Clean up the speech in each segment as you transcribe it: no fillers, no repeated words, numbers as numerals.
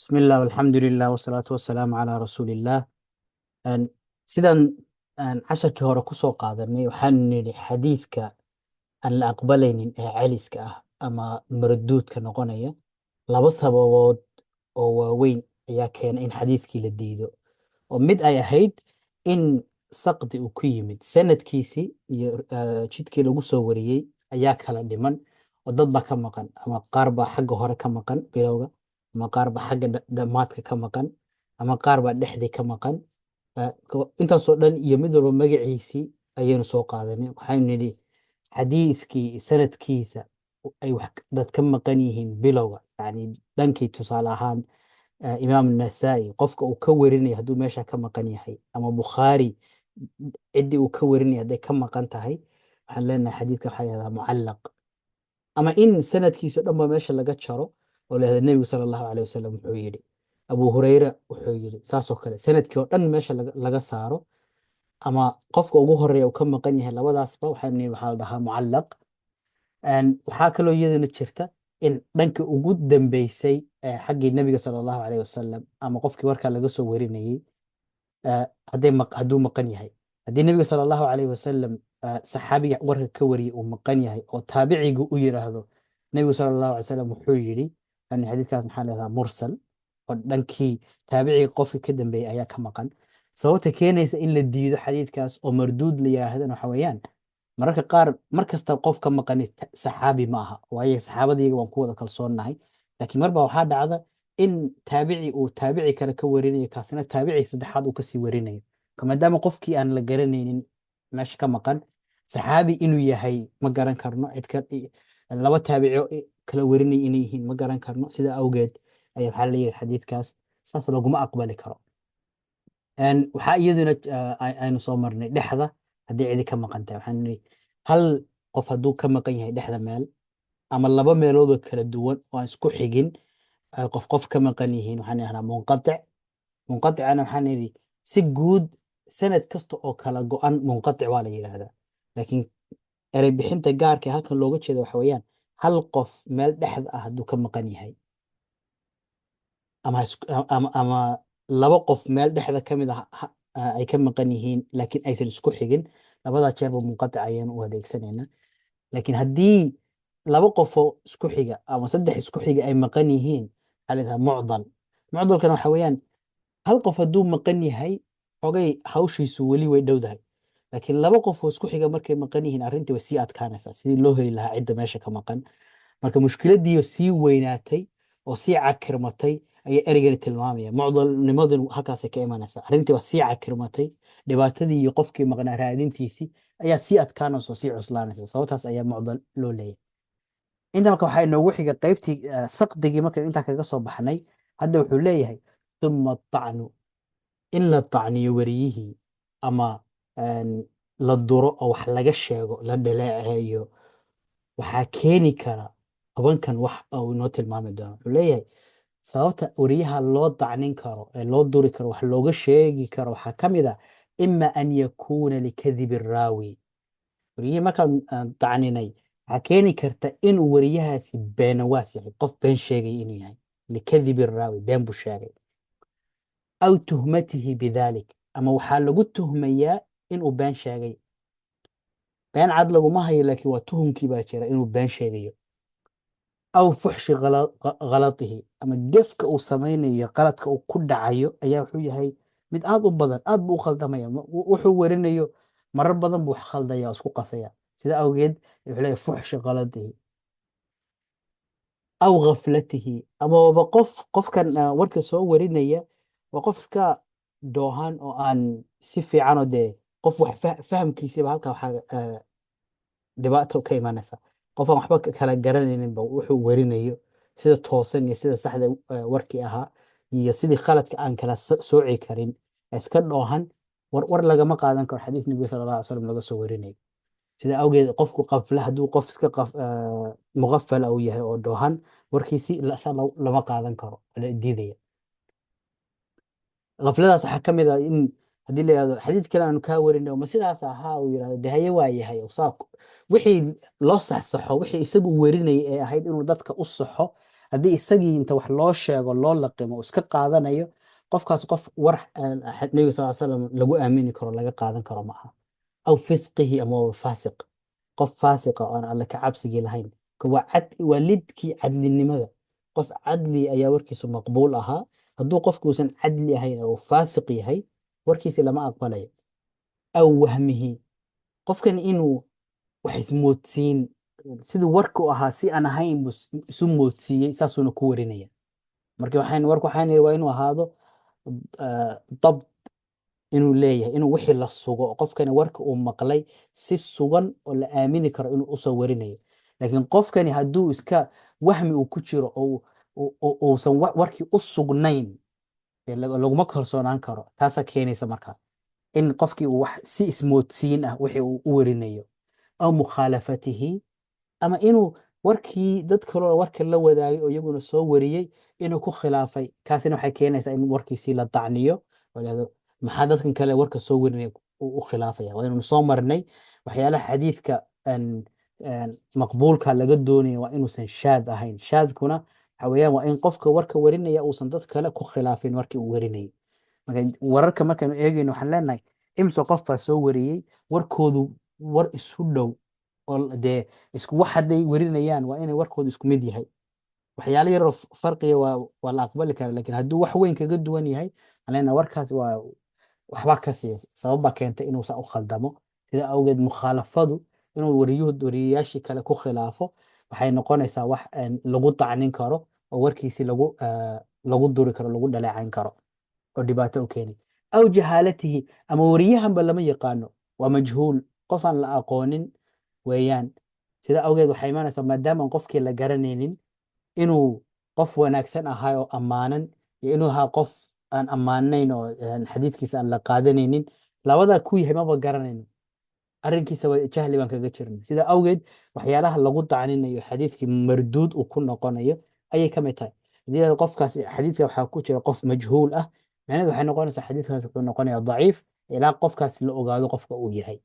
بسم الله والحمد لله والصلاة والسلام على رسول الله. Sidaan aan casharkii hore ku soo qaadanay, waxaan nidhi xadiidka aan la aqbalaynin ee celiska ah ama marduudka noqonaya, laba sababood oo waaweyn ayaa keena in xadiidkii la diido, oo mid ay ahayd in saqdi uu ku yimid sanadkiisii iyo jidkii lagu soo wariyey ayaa kala dhiman oo dad baa ka maqan, ama qaar baa xagga hore ka maqan bilowga, ama qaar baa xagga dhammaadka ka maqan, ama qaar baa dhexdii ka maqan. Intaasoo dhan iyo mid walba magaciisii ayaynu soo qaadanay. Waxaynu nidhi xadiidkii sanadkiisa ay wax dad ka maqan yihiin bilowga, yani dhankii tusaale ahaan Imaam Nasaa'i qofka uu ka warinaya hadduu meesha ka maqan yahay, ama Bukhaari ciddii uu ka warinaya hadday ka maqan tahay, waxaan leenahay xadiidka waxaa yahdaa mucallaq, ama in sanadkiisa o dhan ba meesha laga jaro oo la yahda Nebigu sala Allahu caleyh wasalam wuxuu yidhi, Abu Hurayra wuxuu yidhi, saasoo kale sanadkii oo dhan meesha laga saaro ama qofka ugu horeeya uu ka maqan yahay, labadaasba waxaa nihi waxaa la dhahaa mucallaq. Waxaa kaloo iyaduna jirta in dhanka ugu dambeysay ee xaggii Nebiga sala Allahu caleyh wasalam ama qofkii warkaa laga soo warinayey hadduu maqan yahay, haddii Nebiga sala Allahu caleyh wasalam saxaabiga warka ka wariyey uu maqan yahay oo taabicigu u yiraahdo Nebigu sala Allahu alay wasalam wuxuu yidhi, yani xadiidkaas maxaa leedaha mursal, oo dhankii taabiciga qofka ka dambeeyey ayaa ka maqan. Sababta keenaysa in la diido xadiidkaas oo marduud la yiraahdana waxa weeyaan, mararka qaar mar kasta qof ka maqani saxaabi ma aha, waayo saxaabada iyaga waan ku wada kalsoonnahay, laakiin marba waxaa dhacda in taabici uu taabici kale ka warinayo, kaasina taabici saddexaad uu kasii warinayo. Maadaama qofkii aan la garanaynin meesha ka maqan saxaabi inuu yahay ma garan karno, cid ka laba taabici kala warinay inay yihiin ma garan karno, sida awgeed ayaa waxaa la yidhi xadiidkaas saas laguma aqbali karo. Waxaa iyaduna aynu soo marnay dhexda haddii cidi ka maqan tahay. Waxaan nidhi hal qof hadduu ka maqan yahay dhexda meel ama laba meeloodoo kala duwan oo aan isku xigin ay qof qof ka maqan yihiin, waxaan idhahnaa munqatic. Munqaticana waxaan nidhi si guud sanad kasta oo kala go-an munqatic waa la yidhaahdaa, laakiin erey bixinta gaarka ee halkan looga jeeda waxa weeyaan hal qof meel dhexda ah hadduu ka maqan yahay ama laba qof meel dhexda ka mid ah ay ka maqan yihiin, laakiin aysan isku xigin, labadaa jeerba munqatic ayaynu u adeegsanaynaa. Laakiin haddii laba qofoo isku xiga ama saddex isku xiga ay maqan yihiin, waxaa la yidhahdaa mucdal. Mucdalkana waxa weeyaan hal qof hadduu maqan yahay xogay hawshiisu weli way dhowdahay, laakiin laba qof oo isku xiga markay maqan yihiin arrintii way sii adkaanaysaa sidii loo heli lahaa cidda meesha ka maqan. Marka mushkiladii sii weynaatay oo sii cakirmatay ayaa ereygani tilmaamaya. Mucdalnimadun halkaasay ka imanaysaa. Arrintii waa sii cakirmatay, dhibaatadii iyo qofkii maqnaa raadintiisii ayaa sii adkaanaysa oo sii cuslaanaysa. Sababtaas ayaa mucdal loo leeyahay. Inta marka waxaa inoogu xiga qaybtii saqdigii. Markaynu intaa kaga soo baxnay, hadda wuxuu leeyahay thumma atacnu, in la tacniyo wariyihii ama la duro oo wax laga sheego, la dhaleeceeyo, waxaa keeni kara 10kan wax oo inoo tilmaami doono. Wuxuu leeyahay sababta wariyaha loo dacnin karo ee loo duri karo, wax looga sheegi karo, waxaa ka mid ah ima an yakuuna likadibi raawi. Wariyihii markaan aan dacninay waxaa keeni karta inuu wariyahaasi beenawaas yahay, qof been sheegay inuu yahay. Likadibi raawi, been buu sheegay, aw tuhmatihi bidalik, ama waxaa lagu tuhmayaa inuu been sheegay. Been cad laguma hayo, laakiin waa tuhumkii baa jira inuu been sheegayo. Aw fuxshi ghalatihi, ama gefka uu samaynayo, qaladka uu ku dhacayo ayaa wuxuu yahay mid aad u badan, aad buu u khaldamaya. Wuxuu warinayo marar badan buu wax khaldaya oo isku qasaya. Sida awgeed wuxuu leeyahay fuxshi ghalatihi aw ghaflatihi, amaba qofkan warka soo warinaya waa qof iska doohan oo aan si fiican oo dee qof wax fahamkiisiba halkaa waxaa dhibaato ka imanaysa, qof aan waxba kala garanayninba wuxuu warinayo sida toosan iyo sida saxda warkii ahaa iyo sidii khaladka aan kala sooci karin, iska dhoohan, war lagama qaadan karo xadiis Nabiga sala Allah alay slam laga soo warinayo. Sida awgeed qofku qafla hadduu qof iska muqafal uu yahay oo dhoohan, warkiisi lama qaadan karo, la diidaya. Qafladaas waxaa ka mid ah in haddii la yidhahdo xadiid kale aanu kaa warinay, ma sidaas ahaa, uu yidhahdo de haye waa yahay, wixii loo saxsaxo, wixii isagu warinayay ee ahayd inuu dadka u saxo. Haddii isagii inta wax loo sheego loo laqimo iska qaadanayo, qofkaas qof war Nebiga sal ly slam lagu aamini karo, laga qaadan karo ma aha. Aw fisqihi, ama waa faasiq, qof faasiqa oo aan Alle ka cabsigii lahayn. Waa lidkii cadlinimada. Qof cadli ayaa warkiisu maqbuul ahaa. Hadduu qofku uusan cadli ahayn oo faasiq yahay, warkiisi lama aqbalayo. Aw wahmihi, qofkan inuu wax ismoodsiin, siduu warku ahaa si aan ahayn buu isu moodsiiyey, saasuuna ku warinaya. Marka waxaan warku waxaan yidhi waa inuu ahaado dabt inuu leeyahay, inuu wixii la sugo, qofkani warka uu maqlay si sugan oo la aamini karo inuu usoo warinayo. Laakiin qofkani hadduu iska wahmi uu ku jiro oo uusan warkii u sugnayn, dee laguma kalsoonaan karo. Taasaa keenaysa marka in qofkii uu wax si ismoodsiin ah wixii uu u warinayo. Aw mukhaalafatihi, ama inuu warkii dad kaloo warka la wadaagay oo iyaguna soo wariyey inuu ku khilaafay. Kaasina waxay keenaysaa in warkiisii la dacniyo oo la yidhahdo, maxaa dadkan kale warka soo warinaya u khilaafaya? Waa inaynu soo marnay waxyaalaha xadiidka maqbuulka laga doonaya waa inuusan shaad ahayn. Shaadkuna waxa weeyaan waa in qofka warka warinaya uusan dad kale ku khilaafin warkii uu warinayay. Marka wararka markaynu eegayno, waxaan leenahay imse qof baa soo wariyey, warkoodu war isu dhow oo dee isku wax hadday warinayaan, waa inay warkoodu isku mid yahay. Waxyaalo yaroo farqiya waa la aqbali kara, laakiin hadduu wax weyn kaga duwan yahay, waxaan leenahay warkaas waa waxbaa ka siiya, sabab baa keentay inuu saa u khaldamo. Sida awgeed mukhaalafadu, inuu wariyuhu wariyayaashii kale ku khilaafo, waxay noqonaysaa wax lagu dacnin karo oo warkiisii lagu duri karo, lagu dhaleecayn karo oo dhibaato u keenay. Aw jahaalatihi, ama wariyahanba lama yaqaano, waa majhuul, qof aan la aqoonin weeyaan. Sida awgeed waxay imaanaysaa, maadaama aan qofkii la garanaynin inuu qof wanaagsan ahaa oo ammaanan iyo inuu ahaa qof aan ammaanayn oo xadiidkiisa aan la qaadanaynin, labadaa ku yahay maba garanayno, arrinkiisa waa jahli baan kaga jirna. Sida awgeed waxyaalaha lagu dacninayo, xadiidkii marduud uu ku noqonayo ayay ka mid tahay. Haddii qofkaas xadiidka waxaa ku jira qof majhuul ah, macnaheedu waxay noqonaysaa xadiidkaas wuxuu noqonayaa daciif ilaa qofkaas la ogaado qofka uu yahay.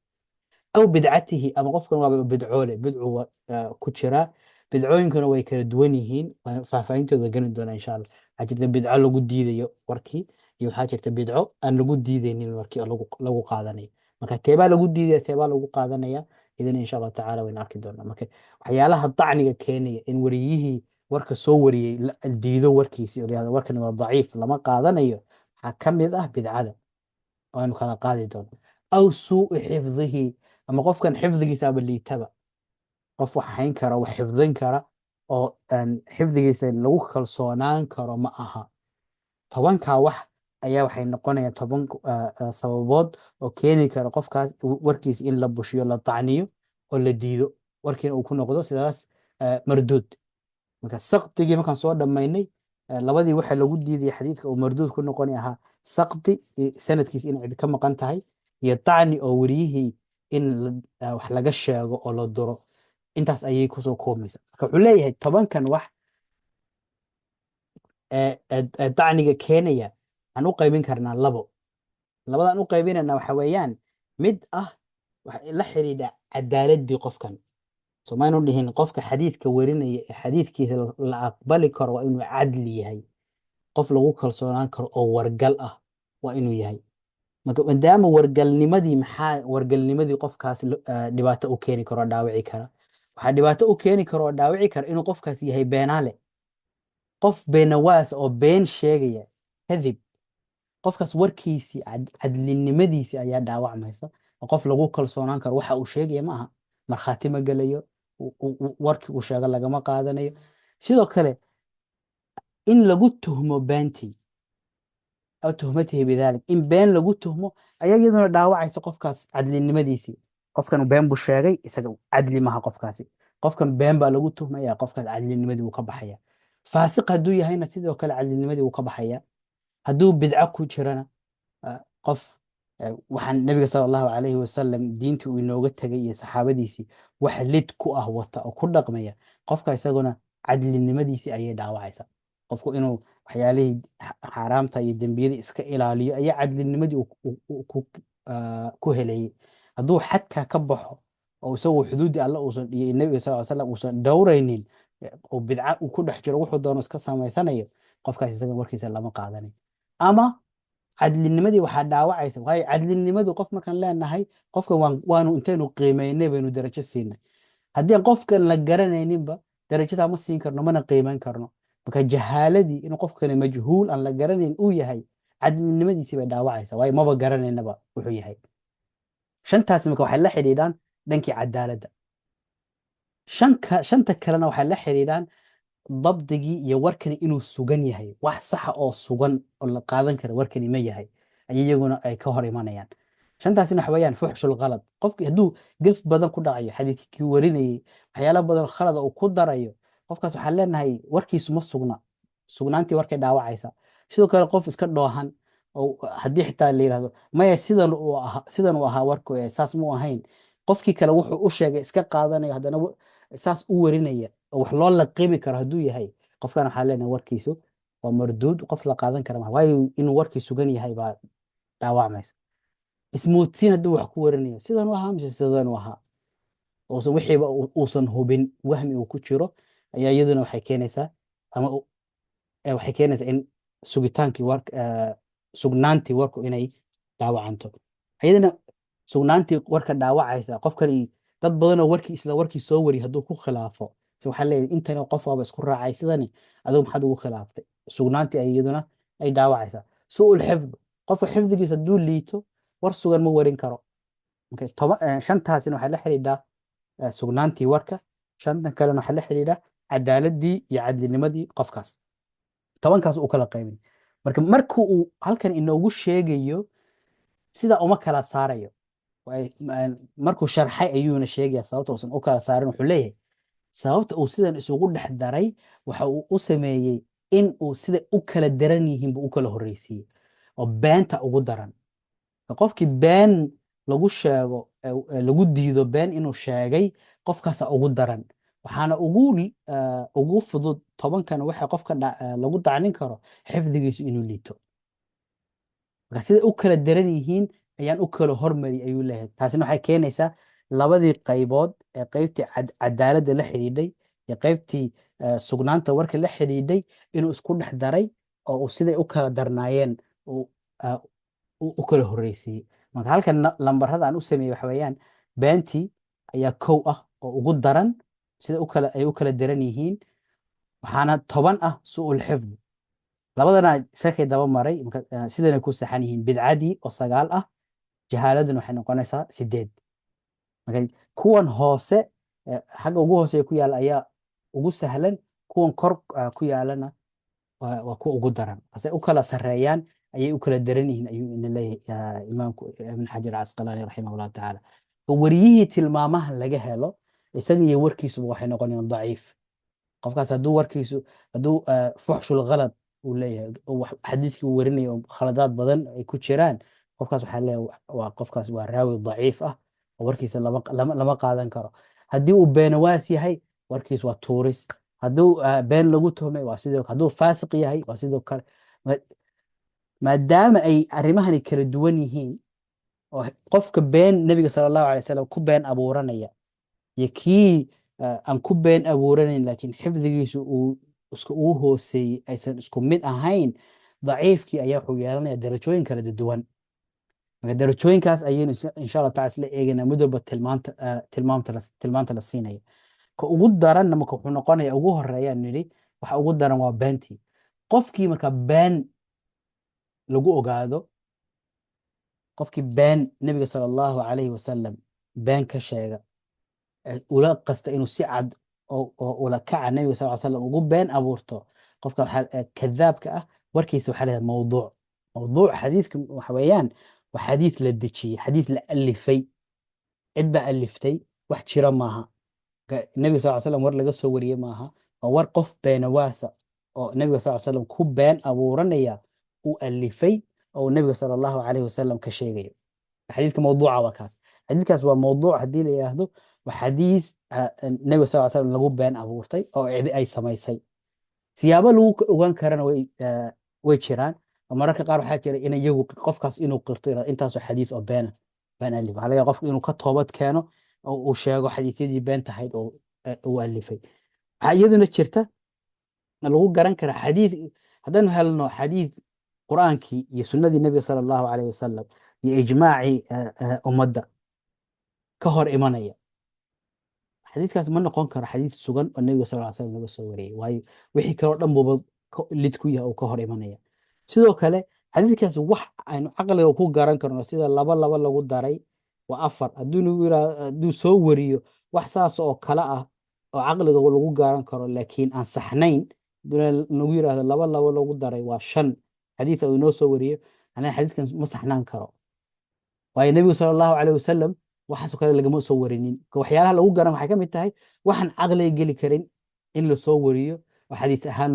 Aw bidcatihi, ama qofkan waaba bidcoole, bidcu ku jiraa. Bidcooyinkuna way kala duwan yihiin, faahfaahintooda way geli doonaa insha Allah. Waxaa jirta bidco lagu diidayo warkii iyo waxaa jirta bidco aan lagu diidaynin warkii oo lagu qaadanayo. Marka teebaa lagu diidaya, teebaa lagu qaadanaya, idin insha Allah tacaala waynu arki doonaa. Marka waxyaalaha dacniga keenaya in wariyihii warka soo wariyey la diido warkiisii oo la yihahdo warkani waa daciif, lama qaadanayo, waxaa ka mid ah bidcada, waanu kala qaadi doonaa. Aw suu'i xifdihi, ama qofkan xifdigiisaaba liitaba. Qof wax hayn kara, wax xifdin kara oo aan xifdigiisa lagu kalsoonaan karo ma aha. 10-kaa wax ayaa waxay noqonayaan 10 sababood oo keeni kara qofkaas warkiisa in la bushiyo, la tacniyo oo la diido, warkiina uu ku noqdo sidaas marduud. Marka saqdigii markaan soo dhammaynay, labadii waxa lagu diidaya xadiidka uu marduud ku noqoni ahaa, saqdi sanadkiisa in cid ka maqan tahay iyo tacni oo weriyihii in wax laga sheego oo la duro, intaas ayay kusoo koobmaysa. Marka wuxuu leeyahay 10-kan wax ee dacniga keenaya waxaan u qaybin karnaa labo. Labadaan u qaybinayna waxa weeyaan mid ah wax la xidhiidha cadaaladii qofkan. Soo maynu dhihin qofka xadiidka warinaya ee xadiidkiisa la aqbali karo waa inuu cadli yahay, qof lagu kalsoonaan karo oo wargal ah waa inuu yahay? Marka maadaama wargalnimadii, maxaa wargalnimadii qofkaas dhibaato u keeni karo oo dhaawici kara? Waxaa dhibaato u keeni karo oo dhaawici kara inuu qofkaas yahay beenaale, qof beenawaas oo been sheegaya kadib. Qofkaas warkiisii cadlinimadiisii ayaa dhaawacmaysa oo qof lagu kalsoonaan karo waxa uu sheegaya ma aha, markhaati ma gelayo, warkii uu sheego lagama qaadanayo. Sidoo kale in lagu tuhmo beentii, aw tuhmatihi bidalik, in been lagu tuhmo ayaa iyaduna dhaawacaysa qofkaas cadlinimadiisii. Qofkan been buu sheegay, isaga cadli maha qofkaasi. Qofkan been baa lagu tuhmaya, qofkaas cadlinimadii wuu ka baxaya. Faasiq hadduu yahayna sidoo kale cadlinimadii wuu ka baxaya. Hadduu bidco ku jirana, qof waxaan Nabiga sala Allahu calayhi wasalam diintii uu inooga tegay iyo saxaabadiisii wax lid ku ah wata oo ku dhaqmaya, qofka isaguna cadlinimadiisii ayay dhaawacaysaa. Qofku inuu waxyaalihii xaaraamta iyo dembiyadii iska ilaaliyo ayaa cadlinimadii uu ku helayay. Hadduu xadkaa ka baxo oo isagu xuduuddii Alle uusan iyo Nabiga sal slam uusan dhowraynin. oo bidca uu ku dhex jiro, wuxuu doono iska samaysanayo, qofkaas isaga warkiisa lama qaadanayo. Ama cadlinimadii waxaa dhaawacaysa, waayo cadlinimadu qof markaan leenahay qofkan waanu intaynu qiimeynay baynu darajo siinay. Haddii aan qofkan la garanayninba, darajadaa ma siin karno, mana qiimeyn karno. Marka jahaaladii, inuu qofkani majhuul aan la garanayn uu yahay, cadlinimadiisii bay dhaawacaysa, waayo maba garanaynaba wuxuu yahay. Shantaasi marka waxay la xidhiidhaan dhankii cadaaladda. Shanta kalena waxay la xidhiidhaan dabdigii iyo warkani inuu sugan yahay, wax saxa oo sugan oo la qaadan kara warkani ma yahay, ay iyaguna ay ka hor imanayaan. Shantaasina waxa weeyaan fuxshul ghalad, qofki hadduu gef badan ku dhacayo xadiidkii kii warinayay, waxyaalo badan khalada uu ku darayo, qofkaas waxaan leenahay warkiisu ma sugna, sugnaantii warkay dhaawacaysa. Sidoo kale qof iska dhoohan oo haddii xitaa la yidhahdo maya, sidan uu ahaa, sidan uu ahaa warku, saas mu ahayn, qofkii kale wuxuu u sheegay iska qaadanayo, haddana saas u warinaya oo wax loo laqimi karo hadduu yahay, qofkan waxaa leenahay warkiisu waa marduud, qof la qaadan kara maaha, waayo inuu warkii sugan yahay baa dhaawacmaysa. Ismoodsiin hadduu wax ku warinayo, sidan u ahaa mise sidan u ahaa, uusan wixiiba uusan hubin, wahmi uu ku jiro, ayaa iyaduna waxay keenaysaa ama waxay keenaysaa in sugitaankii wark sugnaantii warku inay dhaawacanto. Iyadana sugnaantii warka dhaawacaysa, qofkani dad badanoo warkii isla warkii soo wariy hadduu ku khilaafo, se waxaa leeyahay intani qof waaba isku raacay sidani, adigu maxaad ugu khilaaftay? Sugnaantii ay iyaduna ay dhaawacaysaa. Su'ul xifd, qofka xifdigiisa hadduu liito, war sugan ma warin karo. Okay, shantaasina waxay la xidhiidhaa sugnaantii warka, shantan kalena waxay la xidhiidhaa cadaaladii iyo cadlinimadii qofkaas. 10kaas uu kala qaybin. Marka marka uu halkan inoogu sheegayo sida uma kala saarayo. Markuu sharxay ayuuna sheegaya sababta uusan u kala saarin. Wuxuu leeyahay sababta uu sidan isugu dhex daray waxa uu u sameeyey in uu sida u kala daran yihiin buu u kala horreysiiyey, oo beenta ugu daran. Qofkii been lagu sheego, lagu diido been inuu sheegay, qofkaasa ugu daran. Waxaana ugu fudud 10kan waxa qofka lagu dacnin karo xifdigiisu inuu liito. Marka sida u kala daran yihiin ayaan u kala hormari ayuu leeyahay. Taasina waxay keenaysaa labadii qaybood ee qaybtii cadaaladda la xidhiidhay iyo qaybtii sugnaanta warka la xidhiidhay inuu isku dhex daray oo uu siday u kala darnaayeen uu u kala horreysiiyey. Marka halkan lambarada aan u sameeyey waxa weeyaan beentii ayaa kow ah oo ugu daran sida u kala ay u kala daran yihiin, waxaana 10 ah su'ul xifdi. Labadana isakay daba maray. Marka, sidanay ku saxan yihiin: bidcadii oo 9 ah, jahaaladuna waxay noqonaysaa 8. Marka kuwan hoose, xagga ugu hooseeya ku yaala ayaa ugu sahlan, kuwan kor ku yaalana waa kuwa ugu daran. Ase u kala sarreeyaan ayay u kala daran yihiin ayuu ina leeyahay imaamku Ibn Xajar Casqalaani raximah Allahu tacaala. Wariyihii tilmaamaha laga helo, isaga iyo warkiisuba waxay noqonayaan daciif. Qofkaas hadduu warkiisu hadduu fuxshul ghalad uu leeyahay oo xadiidkii uu warinayo oo khaladaad badan ay ku jiraan, qofkaas waxaa leeyahay waa qofkaas waa raawi daciif ah oo warkiisa lama qaadan karo. Haddii uu beenawaas yahay, warkiis waa tuuris. Hadduu been lagu tuhmay, waa sidoo. Hadduu faasiq yahay, waa sidoo kale. Maadaama ay arrimahani kala duwan yihiin oo qofka been Nebiga sala Allahu alay wasalam ku been abuuranaya iyo kii aan ku been abuuranayn laakiin xifdigiisu uu iska uu hooseeyey aysan isku mid ahayn, daciifkii ayaa wuxuu yeelanaya darajooyin kala duwan. Marka darajooyinkaas ayaynu insha Allah tacala isla eegaynaa, mid walba tilmaamta la siinayo. Ka ugu daranna marka wuxuu noqonaya ugu horeeya nidhi waxa ugu daran waa beentii. Qofkii marka been lagu ogaado, qofkii been Nebiga sala Allahu calayhi wasalam been ka sheega, ula qasta inuu si cad oo ula kaca Nebiga sal ly slam ugu been abuurto, qofka waxaa kadaabka ah warkiisa waxaa leedahay mawduuc. Mawduuc xadiidka waxa weeyaan waa xadiid la dejiyey, xadiid la alifay, cid baa aliftay, wax jira maaha. Nebiga sal ly slam war laga soo wariyey maaha, waa war qof beenawaasa oo Nebiga sal ly slam ku been abuuranaya uu alifay oo Nebiga sala Allahu calayhi wasalam ka sheegayo. Xadiidka mawduuca waa kaas. Xadiidkaas waa mawduuc haddii la yidhaahdo, waa xadiis Nebiga sal ly slam lagu been abuurtay oo cidi ay samaysay. Siyaabo lagu ogaan karana way jiraan. Oo mararka qaar waxaa jira in iyagu qofkaas inuu qirto, yidhahdo intaasoo xadiis oo beena baan alif. Waxaa laga yaabaa qofku inuu ka toobad keeno oo uu sheego xadiisyadii been tahayd oo uu alifay. Waxaa iyaduna jirta lagu garan karaa xadiid, haddaanu helno xadiid Qur-aankii iyo sunnadii Nebiga sala Allahu calayh wasalam iyo ijmaacii ummadda ka hor imanaya, xadiidkaas ma noqon karo xadiid sugan oo Nebiga sal ly slam laga soo wariyey, waayo wixii kaloo dhan buuba lid ku yahay oo ka hor imanaya. Sidoo kale xadiidkaas wax aynu caqliga ku garan karno, sida laba laba lagu daray waa afar, hadduu nagu yiraahdo, hadduu soo wariyo wax saas oo kale ah oo caqliga lagu garan karo laakiin aan saxnayn, hadduu nagu yiraahdo laba laba lagu daray waa shan, xadiid uu inoo soo wariyo, anaa xadiidkan ma saxnaan karo, waayo Nebigu sala Allahu caleyh wasalam waxaasoo kale lagama soo warinin. Waxyaalaha lagu garan waxay ka mid tahay waxaan caqliga geli karin in lasoo wariyo oo xadiis ahaan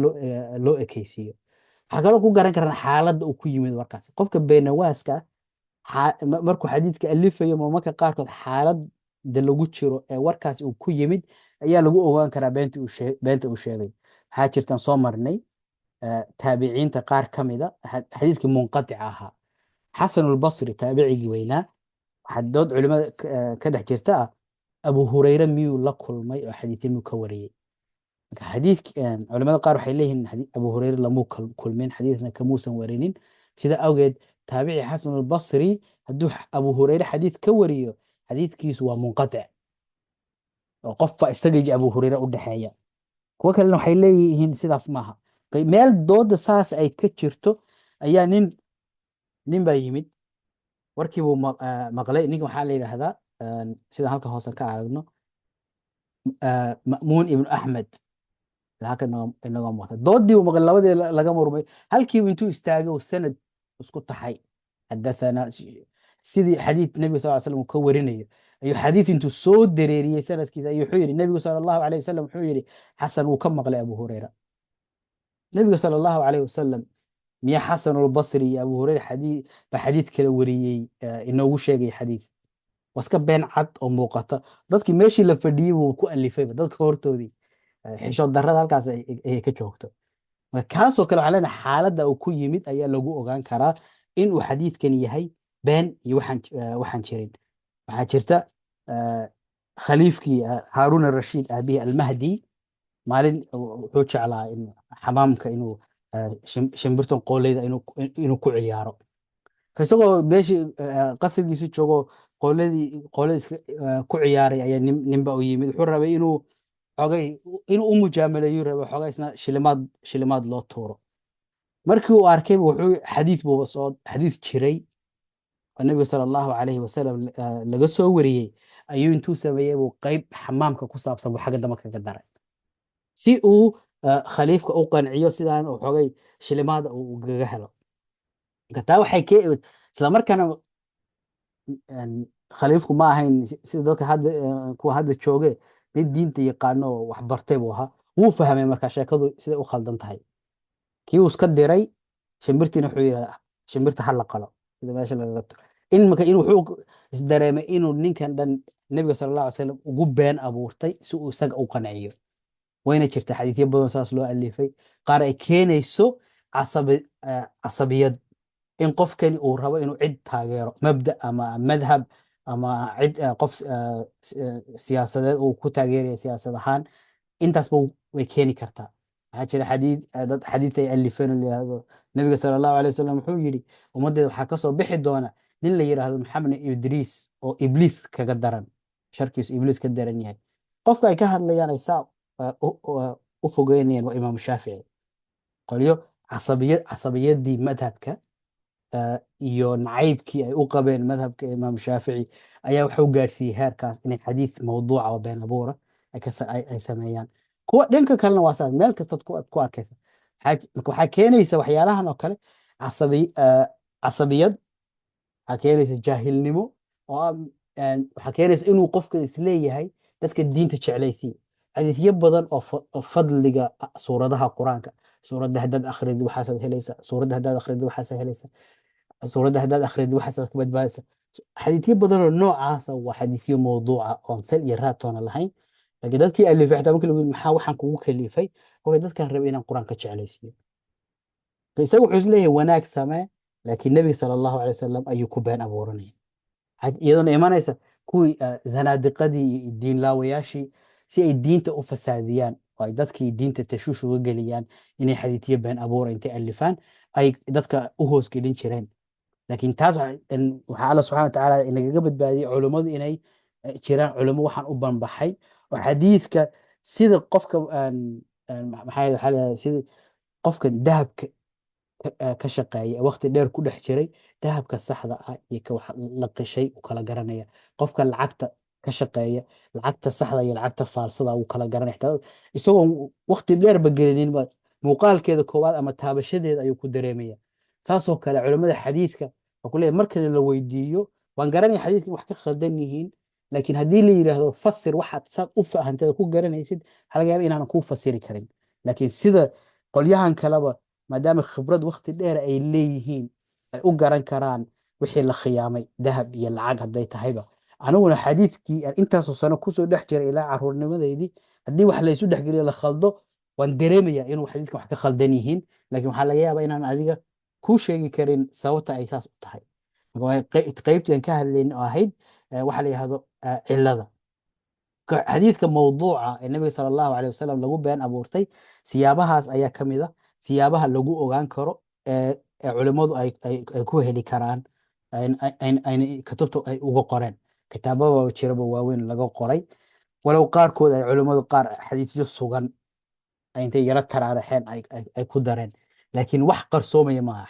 loo ekeysiiyo. Waxaa kaloo ku garan karaan xaaladda uu ku yimid warkaas. Qofka beenawaaska ah markuu xadiidka alifayo, marmarka qaarkood xaaladda lagu jiro ee warkaas uu ku yimid ayaa lagu ogaan karaa beenta uu sheegay. Waxaa jirtaan soo marnay taabiciinta qaar ka mida xadiidkii munqatica ahaa, Xasanulbasri taabicigii weynaa, waxaa dood culimada ka dhex jirta ah: Abu Hurayre miyuu la kulmay oo xadiidyo miyuu ka wariyey? Marka xadiidk culimada qaar waxay leeyihiin Abu Hurayre lamuu kulmin, xadiidna kamuusan warinin. Sida awgeed taabici Xasanulbasri hadduu Abu Hurayre xadiid ka wariyo, xadiidkiisu waa munqatic oo qofba isaga iyo Abu Hurayre u dhexeeya. Kuwo kalena waxay leeyihiin sidaas maaha. Meel dooda saas ay ka jirto ayaa nin baa yimid, warkii buu maqlay. Ninka waxaa la yidhaahdaa, sidaan halka hoose ka aragno, Ma'muun ibnu Axmed. Halka inagoo muuqata doodii buu maqlay, labadii laga murmay, halkiibu intuu istaagay uu sanad isku taxay, xadathana, sidii xadiid Nebiga sal slam uu ka warinayo ayuu xadiid intuu soo dareeriyey sanadkiisa ayuu wuxuu yidhi: Nebigu sala Allahu alayh wasalam wuxuu yidhi, Xasan wuu ka maqlay Abu Hurayra. Nebiga sala Allahu alayh wasalam miya Xasanulbasri iyo Abu Hurayra xadiid ba xadiid kala wariyey inoogu sheegay? Xadiid waa iska been cad oo muuqata. Dadkii meeshii la fadhiyey buu ku alifayba dadka hortoodii. Xishood darrada halkaas ay ka joogto. Marka kaasoo kale waxaan leenahay xaaladda uu ku yimid ayaa lagu ogaan karaa inuu xadiidkan yahay been iyo waxaan jirin. Waxaa jirta khaliifkii Haaruun Arashiid aabihii Almahdi maalin wuxuu jeclaa in xamaamka inuu shimbirtan qooleyda inuu ku ciyaaro. Isagoo meeshii qasrigiisu joogo qooladii iska ku ciyaaray ayaa ninba u yimid. Wuxuu rabay inuu xogay inuu u mujaamaleeyu rabay, xogay isna shilimaad loo tuuro. Markii uu arkay wuxuu xadiid buuba soo xadiid jiray oo Nabiga sala Allahu calayhi wasalam laga soo wariyey ayuu intuu sameeyey buu qayb xamaamka ku saabsan buu xagga dambe kaga daray si uu khaliifka u qanciyo, sidaan uu xogay shilimaada uu kaga helo. Marka taa waxay ka isla markaana khaliifku ma ahayn sida dadka hadda kuwa hadda jooge, nin diinta yaqaano oo wax bartay buu ahaa. Wuu fahmay marka sheekadu siday u khaldan tahay. Kii uu iska diray, shimbirtiina wuxuu yidhi shimbirta ha la qalo sida meesha lagaga turo. In marka inuu wuxuu isdareemay inuu ninkan dhan Nebiga sala Allahu alay wasalam ugu been abuurtay si uu isaga u qanciyo. Wayna jirta xadiisyo badan saas loo alifay, qaar ay keenayso casabiyad, in qofkani uu rabo inuu cid taageero, mabda ama madhab ama cid qof siyaasadeed uu ku taageeraya siyaasad ahaan. Intaasba way keeni kartaa. Waxaa jira xadiid dad xadiid ay alifeen oo la yidhaahdo Nabiga sala Allahu alay wasalam wuxuu yidhi ummaddeeda waxaa kasoo bixi doona nin la yidhaahdo Maxamed Idriis oo Ibliis kaga daran, sharkiisu Ibliis ka daran yahay. Qofka ay ka hadlayaan ay saa u fogeynayaan waa Imaamu Shaafici. Qolyo casabiyadii madhabka iyo nacaybkii ay u qabeen madhabka Imaam Shaafici ayaa wuxuu gaarsiiyey heerkaas inay xadiis mawduuca oo been abuura ay sameeyaan. Kuwa dhanka kalena waa saas, meel kastood ku arkaysa. Marka waxaa keenaysa waxyaalahan oo kale casabiyad, waxaa keenaysa jaahilnimo oo ah waxaa keenaysa inuu qofka isleeyahay dadka diinta jeclaysiiya. Xadiisyo badan oo fadliga suuradaha Qur-aanka, suuradda haddaad akhridid waxaasaad helaysaa, suuradda haddaad akhridid waxaasaad helaysaa, suuradda haddaad akhridid waxaasaad ka badbaadaysaa, xadiisyo badan oo noocaasa waa xadiisyo mawduuca oon sal iyo raad toona lahayn. Laakiin dadkii alifay xitaa markii lagu yidhi maxaa waxaan kugu kalifay, hore dadkaan rabay inaan Qur-aanka jeclaysiiyo. Isaga wuxuu isleeyahay wanaag samee, laakiin Nebiga sala Allahu calay wasalam ayuu ku been abuuranaya. Iyadoona imanaysa kuwii zanaadiqadii iyo diinlaawayaashii si ay diinta u fasaadiyaan. Oo ay dadkii diinta tashuush uga geliyaan inay xadiidyo been abuura intay alifaan ay dadka u hoosgelin jireen. Laakiin taas waxaa Alla subxana watacaala inagaga badbaadiyey culummadu inay jiraan culummo waxaan u banbaxay oo xadiidka sida qofka maxaa waxaa la yidhahdaa, sida qofka dahabka ka shaqeeya waqti dheer ku dhex jiray, dahabka saxda ah iyo ka wax la qishay uu kala garanaya. Qofka lacagta ka shaqeeya, lacagta saxda iyo lacagta faalsada uu kala garanaya, xitaa isagoo waqti dheerba gelinin ba muuqaalkeeda koowaad ama taabashadeeda ayuu ku dareemaya. Saasoo kale culimmada xadiidka waxaa ku leeyahay, marka la weydiiyo, waan garanaya xadiidka in wax ka khaldan yihiin, laakiin haddii la yidhaahdo fasir waxaad saad u fahanteeda ku garanaysid, waxaa laga yaaba inaanan kuu fasiri karin. Laakiin sida qolyahan kaleba, maadaama khibrad waqti dheer ay leeyihiin, ay u garan karaan wixii la khiyaamay, dahab iyo lacag hadday tahayba. Aniguna xadiidkii aan intaasoo sano kusoo dhex jiray ilaa caruurnimadeydii, haddii wax laysu dhexgeliyo, la khaldo, waan dareemayaa inuu xadiidkan wax ka khaldan yihiin, laakiin waxaa laga yaabaa inaan adiga kuu sheegi karin sababta ay saas u tahay. Marka waa qaybtii aan ka hadlayn oo ahayd waxa la yidhahdo cilada. Xadiidka mawduuca ee Nabiga sala Allahu caleyhi wasalam lagu been abuurtay, siyaabahaas ayaa ka mid a siyaabaha lagu ogaan karo ee culimmadu ay ku heli karaan, ayna kutubta ay uga qoreen. Kitaababa jiraba waaweyn laga qoray, walow qaarkood ay culimmadu qaar xadiisyo sugan ay intay yara taraaraxeen ay ku dareen, laakiin wax qarsoomaya maaha.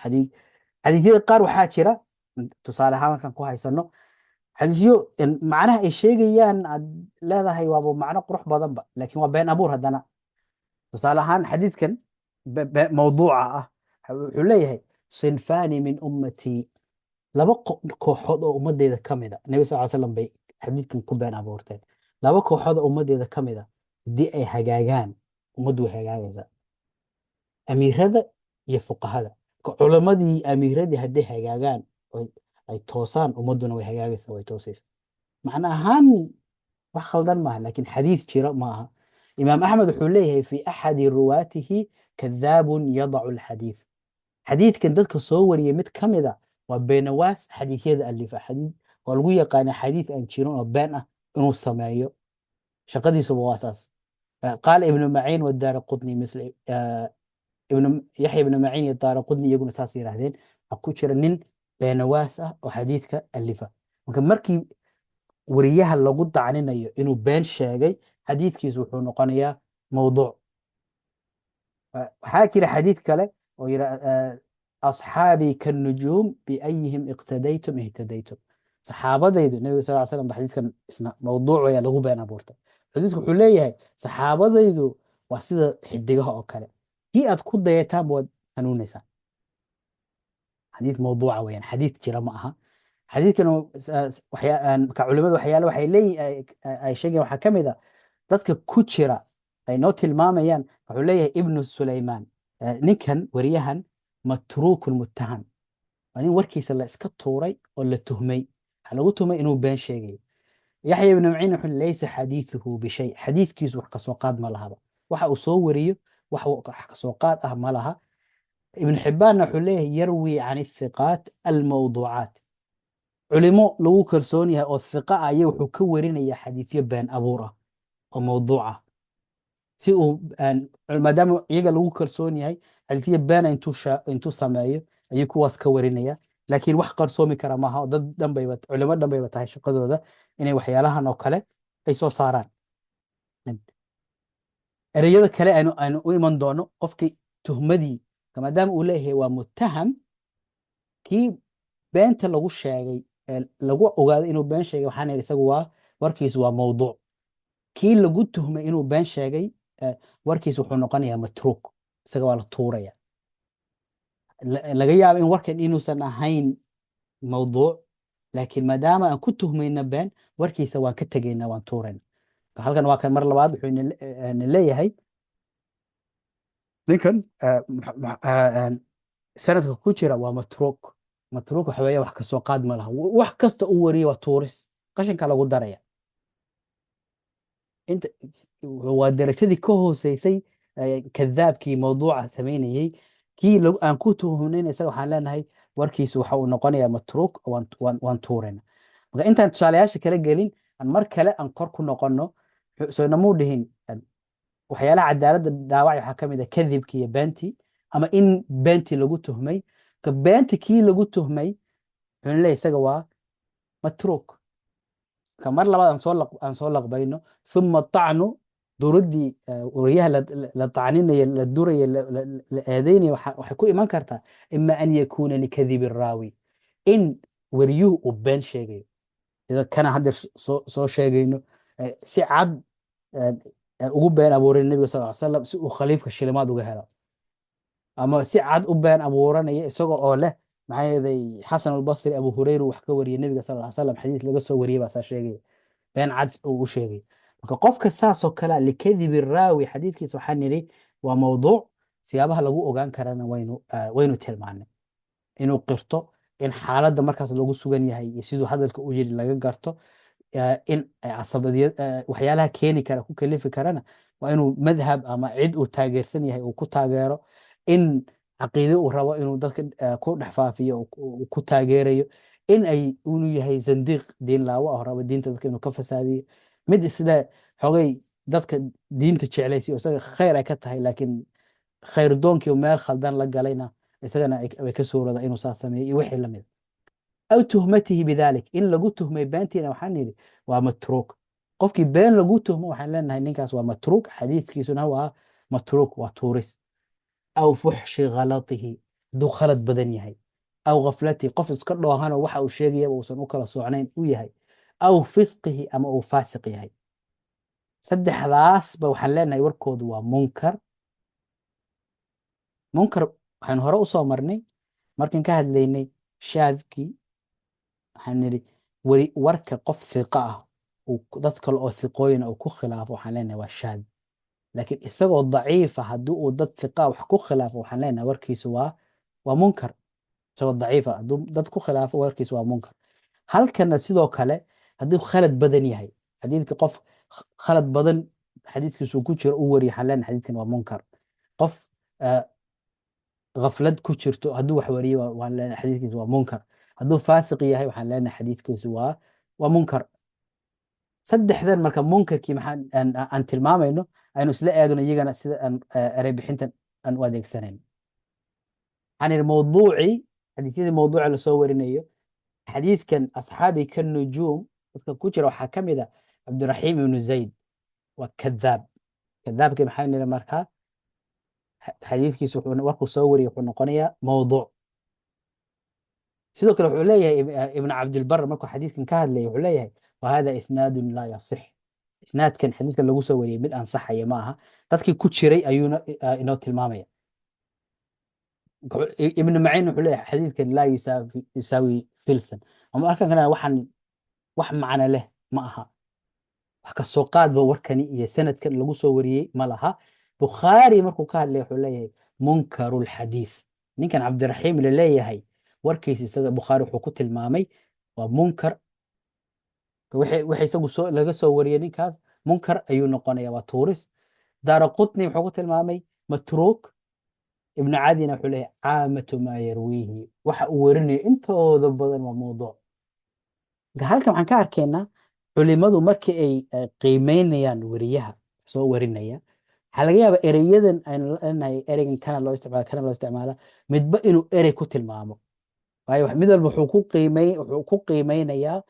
Xadiisyada qaar waxaa jira, tusaale ahaan halkan ku haysano xadiisyo macnaha ay sheegayaan aad leedahay waaba macno qurux badanba, laakiin waa been abuur haddana. Tusaale ahaan xadiidkan mawduuca ah wuxuu leeyahay: "Sinfaani min ummatii", laba kooxood oo ummadeyda ka mid a. Nabi sal slam bay xadiidkan ku been abuurteen. Laba kooxood oo ummadeyda ka mid a haddii ay hagaagaan, ummaddu way hagaagaysaa: amiirada iyo fuqahada. Culammadii amiiradii hadday hagaagaan oy ay toosaan, ummadduna way hagaagaysaa, way toosaysaa. Macna ahaan wax khaldan maaha, laakiin xadiid jira ma aha. Imaam Axmed wuxuu leeyahay: "Fi axadi ruwaatihi kadaabun yadacu alxadiid". Xadiidkan dadka soo wariyay mid ka mid a waa beenawaas xadiisyada alifa. Xadiid waa lagu yaqaanaa xadiid aan jirin oo been ah inuu sameeyo, shaqadiisuba waa saas. Qaala Ibnu Maciin wadaara Qutni mithla ibnu Yaxya ibnu Maciin iyo Daara Qutni iyaguna saas yidhaahdeen, waxaa ku jira nin beenawaas ah oo xadiidka alifa. Marka markii wariyaha lagu dacninayo inuu been sheegay, xadiidkiisu wuxuu noqonayaa mawduuc. Waxaa jira xadiid kale oo yira: "Asxaabii kannujuum, biayihim iqtadaytum ihtadaytum". Saxaabadaydu, Nabiga sal ly slam ba xadiidkan isna mawduuc ayaa lagu been abuurtay. Xadiidku wuxuu leeyahay: saxaabadaydu waa sida xidigaha oo kale, kii aad ku dayataan waad hanuunaysaa. Xadiid mawduuca weeyaan, xadiid jira ma aha. Xadiidkan ka culimadu waxyaale waxay leeyihin ay sheegayaan, waxaa ka mid a dadka ku jira ay noo tilmaamayaan. Wuxuu leeyahay Ibnu Sulaymaan, ninkan wariyahan matruukun muttaham, waa nin warkiisa la iska tuuray oo la tuhmay. Waxaa lagu tuhmay inuu been sheegayo. Yaxya ibnu Maciin wuxuu: "Laysa xadiithuhu bishay". Xadiidkiisu wax kasoo qaad ma lahaba, waxa uu soo wariyo wax kasoo qaad ah ma laha. Ibnu Xibbaanna wuxuu leeyahay: "Yarwi can athiqaat almawduucaat". Culimo lagu kalsoon yahay oo thiqa ah ayay wuxuu ka warinayaa xadiisyo been abuur ah oo mawduuc ah, si uu maadaama iyaga lagu kalsoon yahay, xadiisyo beena intuu sameeyo ayuu kuwaas ka warinaya. Laakiin wax qarsoomi kara maaha oo dad dhan bayba, culimo dhan bayba tahay shaqadooda inay waxyaalahan oo kale ay soo saaraan. Ereyada kale aynu u iman doono, qofkii tuhmadii maadaama uu leeyahay waa muttaham, kii beenta lagu sheegay ee lagu ogaaday inuu been sheegay, waxaan idhi isagu waa warkiisu waa mawduuc. Kii lagu tuhmay inuu been sheegay, warkiisu wuxuu noqonayaa matruuk, isaga waa la tuuraya. Laga yaabo in warkan inuusan ahayn mawduuc, laakiin maadaama aan ku tuhmayna been, warkiisa waan ka tegaynaa, waan tuurayna. Halkan waa kan mar labaad wuxuu ina leeyahay ninkan sanadka ku jira waa matruuk. Matruuk waxa weeye wax kasoo qaad ma laha, wax kasta uu wariyo waa tuuris, qashinka lagu daraya. Inta waa darajadii ka hooseysay kadaabkii mawduuca samaynayey. Kii aan ku tuhumnayn isaga waxaan leenahay warkiisu waxa uu noqonayaa matruuk, waan tuurayna. Marka intaan tusaalayaasha kala gelin, aan mar kale aan kor ku noqono, soo namuu dhihin. Waxyaalaha cadaaladda dhaawacay waxaa ka mid ah kadibkii iyo beentii, ama in beentii lagu tuhmay. Ka beentii kii lagu tuhmay wuxuu leeyahay isaga waa matruuk. Ka mar labaad aan soo laqbayno. Thumma tacnu, duruddii wariyaha la tacninaya, la duraya, la eedeynaya, waxay ku iman kartaa ima an yakuuna likadibi raawi, in wariyuhu uu been sheegayo, sida kana hadda soo sheegayno, si cad ugu been abuuray Nebiga sal ly salam si uu khaliifka shilimaad uga helo, ama si cad u been abuuranaya isaga oo leh, maxaa yeelay, Xasan Albasri Abu Hurayra wax ka wariyay Nebiga sal ly salam, xadiis laga soo wariyay baa saa sheegaya, been cad uu u sheegay. Marka qofka saasoo kale, likadibi raawi, xadiidkiisa waxaan nidhi waa mawduuc. Siyaabaha lagu ogaan karana waynu tilmaanay: inuu qirto, in xaaladda markaas lagu sugan yahay iyo siduu hadalka u yidhi laga garto, in casabadiyad waxyaalaha keeni kara, ku kalifi karana waa inuu madhab ama cid uu taageersan yahay uu ku taageero, in caqiide uu rabo inuu dadka ku dhex faafiyo uu ku taageerayo, in ay inuu yahay zandiiq diin laawo ah oo rabo diinta dadka inuu ka fasaadiyo, mid isle xogay dadka diinta jeclaysiyo, isaga khayr ay ka tahay, laakiin khayr doonkii meel khaldan la galayna, isagana ay ka suurada inuu saa sameeyo iyo wixii lamid. Aw tuhmatihi bidalik, in lagu tuhmay beentiina, waxaan nidhi waa matruuk. Qofkii been lagu tuhmo waxaan leenahay ninkaas waa matruuk, xadiiskiisuna waa matruuk, waa tuuris. Aw fuxshi ghalatihi, hadduu khalad badan yahay, aw ghaflatihi, qof iska dhoohanoo waxa uu sheegayaba uusan u kala socnayn u yahay, aw fisqihi, ama uu faasiq yahay. Saddexdaasba waxaan leenahay warkoodu waa munkar. Munkar waxaynu hore u soo marnay markaan ka hadlaynay shaadkii. Waxaan nidhi wari warka qof thiqa ah uu dad kale oo thiqooyina uu ku khilaafo waxaan leenahay waa shaad, laakiin isagoo daciifa haddii uu dad thiqa wax ku khilaafo, waxaan leenahay warkiisu waa munkar. Isagoo daciifa hadduu dad ku khilaafo, warkiisu waa munkar. Halkana sidoo kale, haddii khalad badan yahay xadiidka, qof khalad badan xadiidkiisu ku jiro u wariyo, waxaan leenahay xadiidkan waa munkar. Qof ghaflad ku jirto hadduu wax wariyo, waan leenahay xadiidkiisu waa munkar. Hadduu faasiq yahay, waxaan leenahay xadiidkiisu waa munkar. Saddexdan marka munkarkii maxaan aan tilmaamayno, aynu isla eegno iyagana sida aan erey bixintan aan u adeegsanayn. Waxaan idhi mawduucii, xadiisyadii mawduuca lasoo warinayo, xadiidkan asxaabi ka nujuum dadka ku jira waxaa ka mid a Cabdiraxiim ibnu Zayd, waa kadaab. Kadaabkii maxaa nidhi markaa? Xadiidkiisu warkuu soo wariyay wuxuu noqonayaa mawduuc. Sidoo kale wuxuu leeyahay Ibnu Cabdilbar markuu xadiidkan ka hadlayay, wuxuu leeyahay: "Wahada isnaadun laa yasix." Isnaadkan xadiidkan lagu soo wariyay mid ansaxaya ma aha. Dadkii ku jiray ayuuna inoo tilmaamaya. Ibnu Maciin wuxuu leeyahay xadiidkan laa yusaawi filsan, ama halkan kana waxaan wax macno leh ma aha, wax ka soo qaadba warkani iyo sanadkan lagu soo wariyey ma laha. Bukhaari markuu ka hadlay wuxuu leeyahay munkaru lxadiith. Ninkan Cabdiraxiim la leeyahay warkiisa isaga Bukhaari wuxuu ku tilmaamay waa munkar. Wixii isagu soo laga soo wariyey ninkaas munkar ayuu noqonaya, waa tuuris. Daara Qutni wuxuu ku tilmaamay matruuk. Ibnu Cadina wuxuu leeyahay caamatu maa yarwiihi, waxa uu warinayo intooda badan waa mawduuc. Marka halkan waxaan ka arkaynaa culimadu markii ay qiimeynayaan weriyaha soo warinaya, waxaa laga yaabaa ereyadan aynu leenahay, ereygan kana loo isticmaala, kana loo isticmaala, midba inuu erey ku tilmaamo. Waayo, mid walba wuxuu ku qiimeynayaa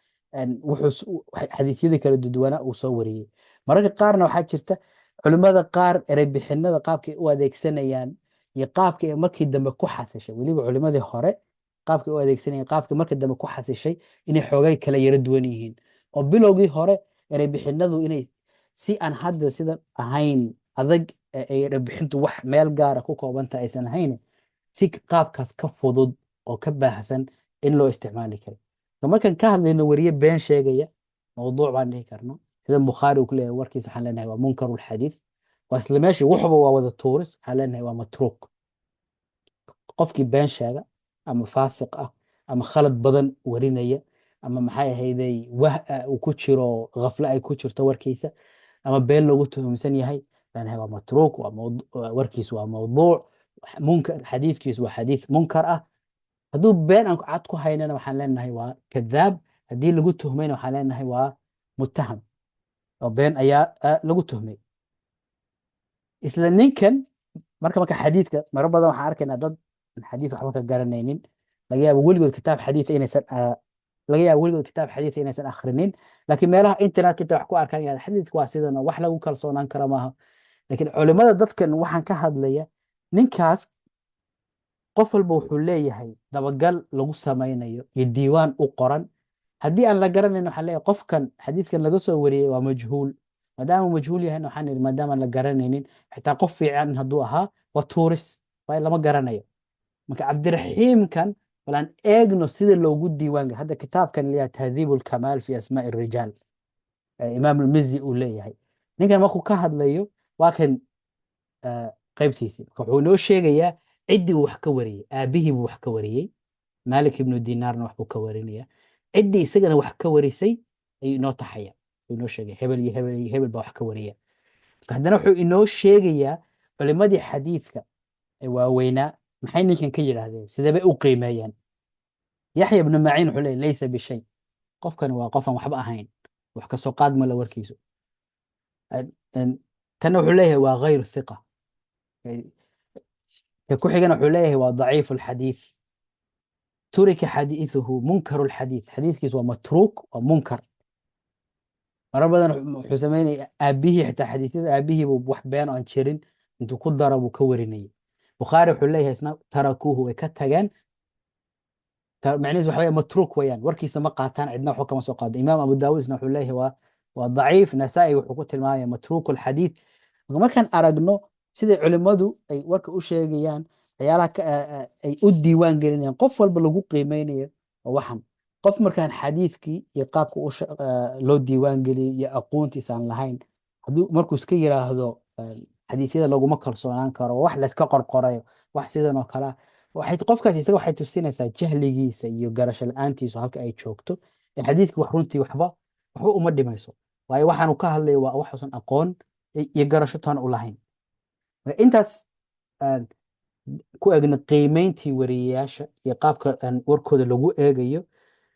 wuxuu xadiisyadii kala duwanaa uu soo wariyey. Mararka qaarna waxaa jirta culimmada qaar erey bixinada qaabkay u adeegsanayaan iyo qaabka ay markii dambe ku xasishay, weliba culimmadii hore qaabkay u adeegsanayeen, qaabkii markii dambe ku xasishay, inay xoogay kala yara duwan yihiin, oo bilowgii hore erey bixinadu inay si aan hadda sida ahayn adag ee ay erey bixintu wax meel gaara ku koobanta aysan ahayn, si qaabkaas ka fudud oo ka baahsan in loo isticmaali karo. So markaan ka hadlayno weriye been sheegaya, mawduuc baan dhihi karno, sida Bukhaari uu ku leeyahay warkiisa waxaan leenahay waa munkarulxadiith. Waa isla meeshii, wuxuba waa wada tuuris, waxaan leenahay waa matruuk. Qofkii been sheega ama faasiq ah ama khalad badan warinaya, ama maxay ahayday, wah uu ku jiro, ghafle ay ku jirto warkiisa, ama been loogu tuhumsan yahay, leenahay waa matruuk, waa warkiisu waa mawduuc, munkar, xadiidkiisu waa xadiid munkar ah. Hadduu been aan cad ku haynana, waxaan leenahay waa kadaab. Haddii lagu tuhmayna, waxaan leenahay waa muttaham, oo been ayaa lagu tuhmay. Isla ninkan marka xadiidka maro badan waxaan arkaynaa dad aan xadiis waxba ka garanaynin, laga yaabo weligood kitaab xadiis inaysan laga yaabo weligood kitaab xadiis inaysan akhrinin, laakiin meelaha internetka inta wax ku arkaan yahay xadiidku waa sidan oo wax lagu kalsoonaan kara maaha. Laakiin culimada dadkan waxaan ka hadlaya, ninkaas qof walba wuxuu leeyahay dabagal lagu samaynayo iyo diiwaan u qoran. Haddii aan la garanayn, waxaan leeyahay qofkan xadiidkan laga soo wariyey waa majhuul. Maadaama majhuul yahayna, waxaan idhi maadaama aan la garanaynin, xitaa qof fiican hadduu ahaa waa tuuris, waayo lama garanayo. Marka Cabdiraxiimkan bal aan eegno sida loogu diiwaan. Hadda kitaabkan leeyahay Tahdiib Alkamaal fi Asmaa'i Rijaal ee Imaam Almizi uu leeyahay, ninkan markuu ka hadlayo waa kan qaybtiisii. Marka wuxuu inoo sheegayaa ciddii uu wax ka wariyey. Aabihii buu wax ka wariyey, Malik ibnu Dinaarna wax buu ka warinaya. Ciddii isagana wax ka warisay ayuu inoo taxaya, wuxuu inoo sheegay hebel iyo hebel iyo hebel baa wax ka wariya. Marka haddana wuxuu inoo sheegayaa culimadii xadiidka ee waaweynaa maxay ninkan ka yidhaahdeen, sidee bay u qiimeeyeen. Yaxya ibnu Maciin wuxuu leeyahy laysa bishay, qofkani waa qofan waxba ahayn, wax kasoo qaad mala warkiisu. Kana wuxuu leeyahay waa ghayru thiqa. Ka ku xigana wuxuu leeyahay waa daciifu alxadiith, turika xadiithuhu, munkaru alxadiith, xadiiskiisu waa matruuk, waa munkar. Marar badan wuxuu sameynaya aabihii, xitaa xadiisyada aabihii buu wax been aan jirin intuu ku daro buu ka warinayay. Bukhaari wuxuu leeyahay isna tarakuuhu, way ka tageen. Macnihiisu waxa weeye matruuk weeyaan, warkiisa ma qaataan, cidna waxba kama soo qaado. Imaam Abu Daawud isna wuxuu leeyahay waa daciif. Nasaa'i wuxuu ku tilmaamaya matruuk alxadiith. Marka markaan aragno siday culimmadu ay warka u sheegayaan, waxyaalaha ay u diiwaan gelinayaan, qof walba lagu qiimeynayo, waa waxan qof markaan xadiidkii iyo qaabka loo diiwaan geliyey iyo aqoontiisa aan lahayn, hadduu markuu iska yiraahdo xadiisyada laguma kalsoonaan karo, wax layska qorqorayo, wax sidan oo kale ah, waxay qofkaas isaga waxay tusinaysaa jahligiisa iyo garasho la-aantiisu halka ay joogto. Ee xadiidka wax runtii waxba uma dhimayso, waayo waxaanu ka hadlayo waa waxuusan aqoon iyo garasho toona u lahayn. Marka intaas aan ku eegno qiimeyntii wariyeyaasha iyo qaabka aan warkooda lagu eegayo,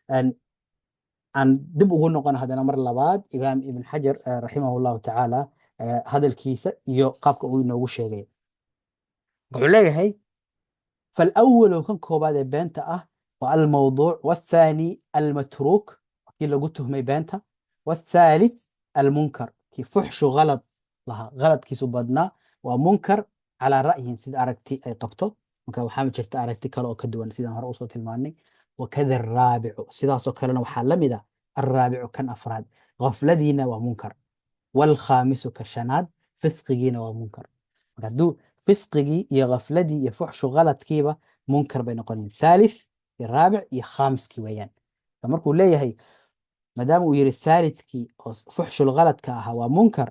aan dib ugu noqon haddana mar labaad Imaam Ibn Xajar raximah Allahu tacaala hadalkiisa iyo qaabka uu inoogu sheegay. Wuxuu leeyahay: فالأول kan koobaad ee beenta ah waa الموضوع، والثاني المتروك kii lagu tuhmay beenta، والثالث المنكر kii fuxshu ghalad lahaa, ghaladkiisu badnaa, waa munkar calaa ra'yin, sida aragti ay qabto. Marka waxaa jirta aragti kale oo ka duwan sidaan hore usoo tilmaanay. وكذا الرابع sidaasoo kalena waxaa la mid ah الرابع kan afraad, gafladiina waa munkar، والخامس ka shanaad, fisqigiina waa munkar. Marka hadduu fisqigii iyo gafladii iyo fuxshu ghaladkiiba munkar bay noqonayaan, thalith iyo raabic iyo khaamiskii weeyaan. Marka markuu leeyahay, maadaama uu yiri thalithkii oo fuxshul ghaladka ahaa waa munkar,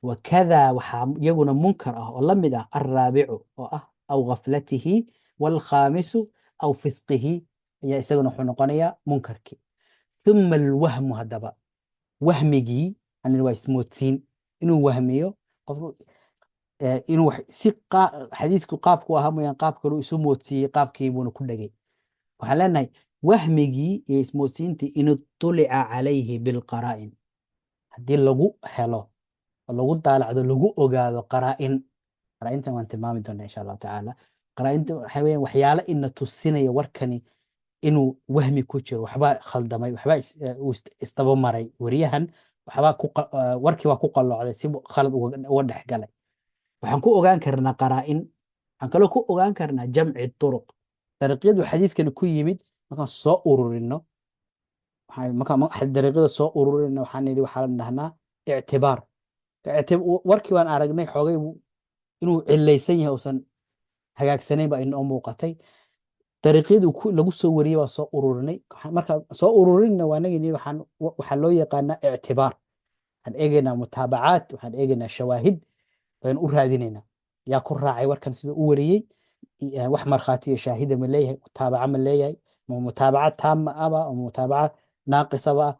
وكذا waxaa iyaguna munkar ah oo la mid ah الرابع oo ah أو غفلته، والخامس أو فسقه ayaa isaguna wuxuu noqonayaa munkarkii. ثم الوهم haddaba wahmigii ani waa ismoodsiin, inuu wahmiyo qofku inuu si xadiisku qaabku ahaa mooyaan qaab kaluu isu moodsiiyey, qaabkii buuna ku dhegay. Waxaan leenahay wahmigii iyo ismoodsiintii إن اطلع عليه بالقرائن, haddii lagu helo oo lagu daalacdo, lagu ogaado qaraa'in. Qaraa'intan waan tilmaami doonaa insha Allahu tacaala. Qaraa'inta waxaa weeyaan waxyaalo ina tusinaya warkani inuu wahmi ku jiro, waxbaa khaldamay, waxbaa uu isdaba maray wariyahan, waxbaa ku warkii waa ku qalloocday, si khalad uga dhex galay. Waxaan ku ogaan karnaa qaraa'in. Waxaan kaloo ku ogaan karnaa jamci turuq, dariiqyadu xadiidkani ku yimid markaan soo ururino. Markaan dariiqyada soo ururino, waxaan nidhi waxaa la dhahnaa ictibaar. Warkii baan aragnay xoogay inuu cilaysan yahay, uusan hagaagsanayn baa inoo muuqatay. Dariiqyadu lagu soo wariyey baan soo ururinay. Marka soo ururinna waa nagi waxaa loo yaqaanaa ictibaar. Waxaan eegaynaa mutaabacaat, waxaan eegaynaa shawaahid baynu u raadinaynaa, yaa ku raacay warkan siduu u wariyey, wax markhaati iyo shaahida ma leeyahay, mutaabaca ma leeyahay, ma mutaabaca taama aba ama mutaabaca naaqisaba ah.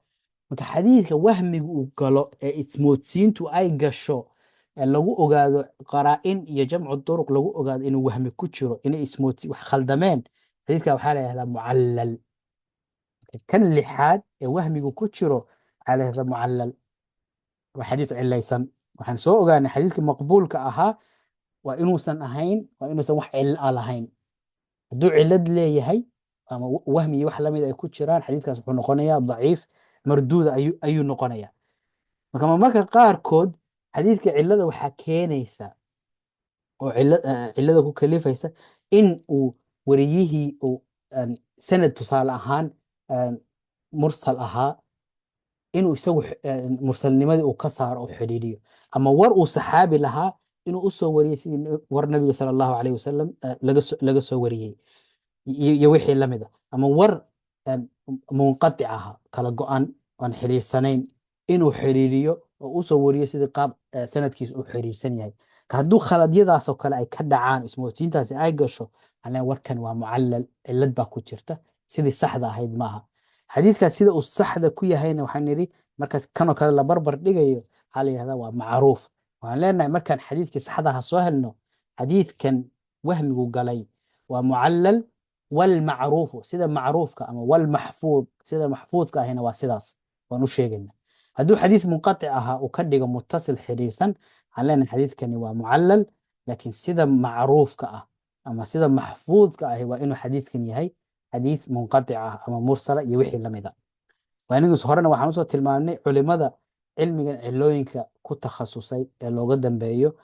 Marka xadiidka wahmiga uu galo ee ismoodsiintu ay gasho ee lagu ogaado qaraa'in iyo jamcu duruq, lagu ogaado inuu wahmi ku jiro, inay ismoodsi wax khaldameen, xadiidka waxaa la yidhahdaa mucallal. Kan lixaad ee wahmigu ku jiro waxaa la yidhahdaa mucallal, waa xadiid cilaysan. Waxaan soo ogaanay xadiidka maqbuulka ahaa. Waa inuusan ahayn, waa inuusan wax cilo ah lahayn. Hadduu cilad leeyahay ama wahmi iyo wax lamid ay ku jiraan, xadiidkaas wuxuu noqonayaa daciif marduuda ayuu noqonayaa. Marka marmarka qaarkood xadiidka cilada waxaa keenaysa oo cilada ku kalifaysa in uu wariyihii uu sanad, tusaale ahaan, mursal ahaa, inuu isagu mursalnimadii uu ka saaro oo xidhiidhiyo, ama war uu saxaabi lahaa inuu usoo wariyey sidii war nabiga sala Allahu calayhi wasalam laga soo wariyey iyo wixii la mid a, ama war munqatic ahaa, kala go-an, aan xiriirsanayn, inuu xiriiriyo oo usoo wariyo sidii qaab sanadkiisa uu xiriirsan yahay. Hadduu khaladyadaasoo kale ay ka dhacaan, ismoodsiintaasi ay gasho, waxaan leenahay warkan waa mucallal, cillad baa ku jirta, sidii saxda ahayd maaha. Xadiidkaas sida uu saxda ku yahayna waxaan nidhi marka kanoo kale la barbar dhigayo waxaa la yidhahdaa waa macruuf. Waxaan leenahay markaan xadiidkii saxdaha soo helno, xadiidkan wahmigu galay waa mucallal, walmacruufu sida macruufka ama walmaxfuud sida maxfuudka ahina waa sidaas, waan u sheegayna. Hadduu xadiid munqatic ahaa uu ka dhigo muttasil xiriirsan, waxaan leenahay xadiidkani waa mucallal, laakiin sida macruufka ah ama sida maxfuudka ahi waa inuu xadiidkan yahay xadiid munqatic ah ama mursala iyo wixii lamid a. Waa inigus horena waxaan usoo tilmaamnay culimada cilmigan cilooyinka ku takhasusay ee looga dambeeyo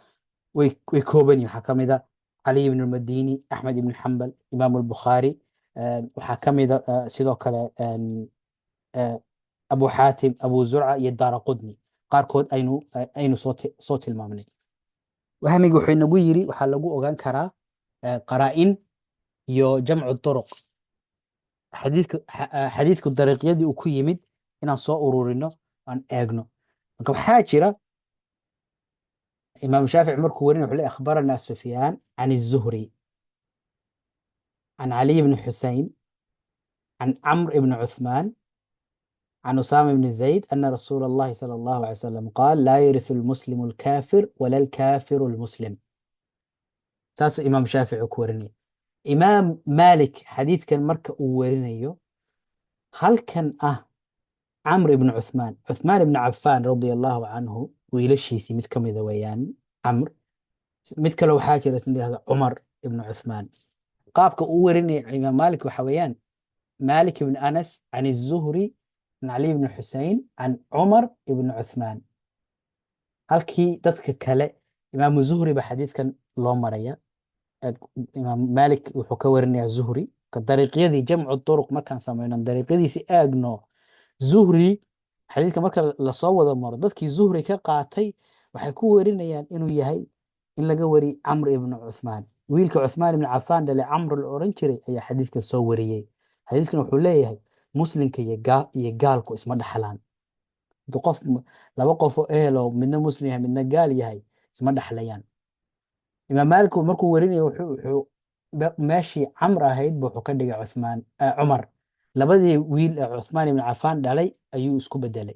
way kooban yihin. Waxaa ka mid a Cali ibn Madini, Axmed ibn Xambal, Imaam Albukhaari, waxaa ka mid a sidoo kale Abu Xaatim, Abu Zurca iyo Daara Qudni, qaarkood aynu soo tilmaamnay. Wahmiga wuxuu inagu yiri waxaa lagu ogaan karaa qaraa'in iyo jamcu turuq, xadiidku dariiqyadii uu ku yimid inaan soo ururino, aan eegno. Marka waxaa jira Imaam Shaafici markuu warinay wuxuu leeyahay: akhbarana Sufyaan can الzuhri can Caliy bni Xusein can Camr ibni Cuthmaan عن أسامة بن زيد أن رسول الله صلى الله عليه وسلم قال: لا يرث المسلم الكافر ولا الكافر المسلم. Saas Imaam Shaafici ku warinaya. Imaam Malik xadiidkan marka uu warinayo, halkan ah Camr ibn Cuthmaan, Cuthmaan ibn Cafaan radia Allahu canhu wiilashiisii mid ka mida weeyaan Camr. Mid kale waxaa jira isna yidhahda Cumar ibn Cuthmaan. Qaabka uu warinaya Imaam Malik waxa weeyaan: Malik ibn Anas can الzuhri can Cali ibn Xusein can Cumar ibn Cuthmaan. Halkii dadka kale Imaamu Zuhri ba xadiidkan loo maraya, Imaam Malik wuxuu ka warinayaa Zuhri. Ka dariiqyadii jamcu turuq markaan samayno, dariiqyadiisi eegno, Zuhri xadiidka marka lasoo wada maro, dadkii Zuhri ka qaatay waxay ku warinayaan inuu yahay in laga wari Camr ibn Cuthmaan. Wiilka Cuthmaan ibn Cafaan dhale, Camr la oran jiray, ayaa xadiidkan soo wariyey. Xadiidkan wuxuu leeyahay muslimka iyo gaalku isma dhaxlaan. Hadduu qof, laba qof oo ehel oo midna muslim yahay midna gaal yahay, isma dhaxlayaan. Imaam Maalik markuu warinayo wuxuu meeshii Camr ahayd bu wuxuu ka dhigay Cuthmaan, Cumar. Labadii wiil ee Cuthmaan ibn Cafaan dhalay ayuu isku bedelay.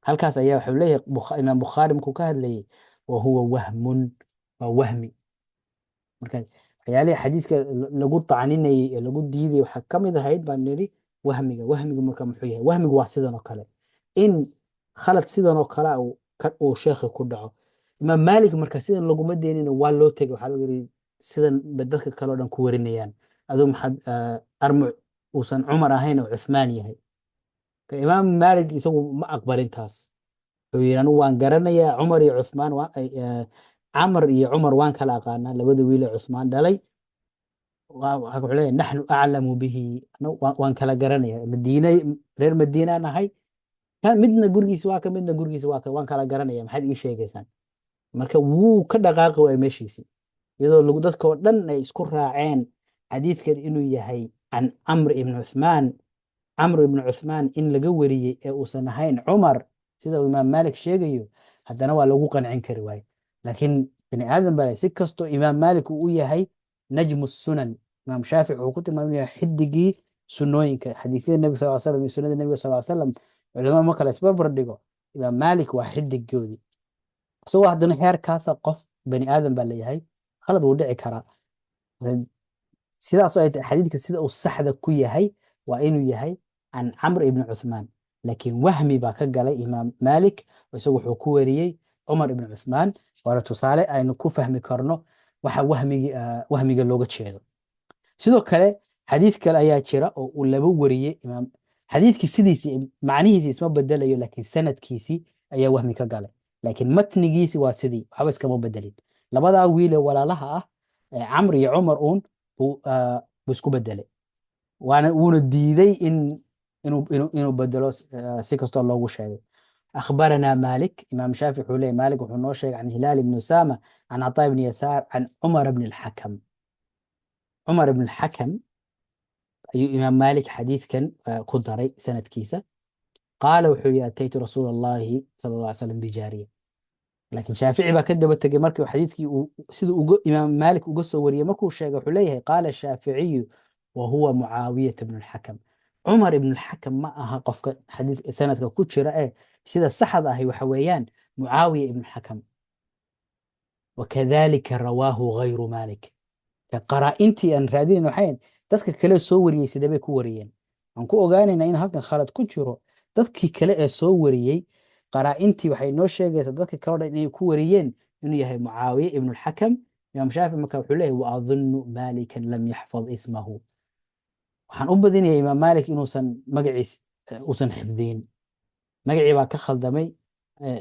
Halkaas ayaa wuxuu leeyahay Imaam Bukhaari markuu ka hadlayay: wa huwa wahmun, waa wahmi. Marka waxyaalihii xadiidka lagu tacninayay ee lagu diidayay waxaa ka mid ahayd baan nidhi wahmiga. Wahmiga marka muxuu yahay? Wahmigu waa sidan oo kale in khalad sidan oo kale uu sheekhi ku dhaco. Imaam Maalik marka sidan laguma deenin, waa loo tegay. Waxaa lagu yidhi: sidan ba dadka kale oo dhan ku warinayaan, adigu maxaad armu uusan Cumar ahayn oo Cuthmaan yahay? Ka Imaam Maalik isagu ma aqbalin taas. Wuxuu yidhi: anigu waan garanayaa Cumar iyo Cuthmaan, Camr iyo Cumar waan kala aqaanaa, labada wiil ee Cuthmaan dhalay. Wuxuu leeyahay: naxnu aclamu bihi. Waan kala garanaya, Madiine, reer Madiinaan ahay, kan midna gurigiisa waa ka, midna gurigiisa waa ka, waan kala garanaya, maxaad ii sheegaysaan? Marka wuu ka dhaqaaqi waayay meeshiisii, iyadoo lagu dadka oo dhan ay isku raaceen xadiidkan inuu yahay can Camr ibn Cuthmaan, Camr ibn Cuthmaan in laga wariyey ee uusan ahayn Cumar, sida uu Imaam Maalik sheegayo, haddana waa lagu qancin kari waaye. Laakiin bani aadam baa si kastoo Imaam Maalik uu u yahay najmu sunan, Imaam Shaafici wuxuu ku tilmaamay yahay xidigii sunnooyinka, xadiisyada Nebiga sal slam iyo sunnada Nebiga sal slam. Culamada marka la isbarbar dhigo, Imaam Maalik waa xidigoodii. Isagoo haddana heerkaasa, qof bani aadam baa leeyahay, khalad wuu dhici karaa. Sidaas oo ay tahay, xadiidka sida uu saxda ku yahay waa inuu yahay can Camr ibni Cuthmaan, laakiin wahmi baa ka galay Imaam Maalik oo isagu wuxuu ku wariyey Cumar ibni Cuthmaan. Waana tusaale aynu ku fahmi karno. Waxa wahmiga looga jeedo. Sidoo kale xadiid kale ayaa jira oo uu laba wariyey imaam. Xadiidkii sidiisii macnihiisi isma bedelayo, laakiin sanadkiisii ayaa wahmi ka galay, laakiin matnigiisi waa sidii, waxba iskama bedelin. Labadaa wiile walaalaha ah ee Camr iyo Cumar uun buu isku bedelay, waana wuuna diiday in inuu bedelo si kastoo loogu sheegay. أخبرنا مالك، إمام شافعي wuxuu leeyahay مالك wuxuu noo sheegay، عن هلال بن أسامة عن عطاء بن يسار عن عمر بن الحكم. عمر بن الحكم ayuu imaam Maalik xadiidkan ku daray sanadkiisa. قال wuxuu yihi: أتيت رسول الله صلى الله عليه وسلم بجارية. Laakiin Shaafici baa ka daba tegey markii uu xadiidkii uu siduu uga imaam Maalik uga soo wariyey markuu sheegay, wuxuu leeyahay: قال الشافعي وهو معاوية بن الحكم. Cumar ibn الحكم ma aha qofka xadiid sanadka ku jira ee sida saxda ahi waxa weeyaan Mucaawiya ibn الحكم. وكذلك رواه غير مالك. Qaraa'intii aan raadinayna waxay ahayd dadka kale soo wariyey sidee bay ku wariyeen. Waxaan ku ogaanaynaa in halkan khalad ku jiro. Dadkii kale ee soo wariyey, qaraa'intii waxay noo sheegaysaa dadka kale oo dhan inay ku wariyeen inuu yahay Mucaawiye ibn الحكم. Imaam Shaafici marka wuxuu leeyahay: وأظن مالكا لم يحفظ اسمه. Waxaan u badinayaa imaam Maalik inuusan magaciis uusan xifdiyin, magacii baa ka khaldamay,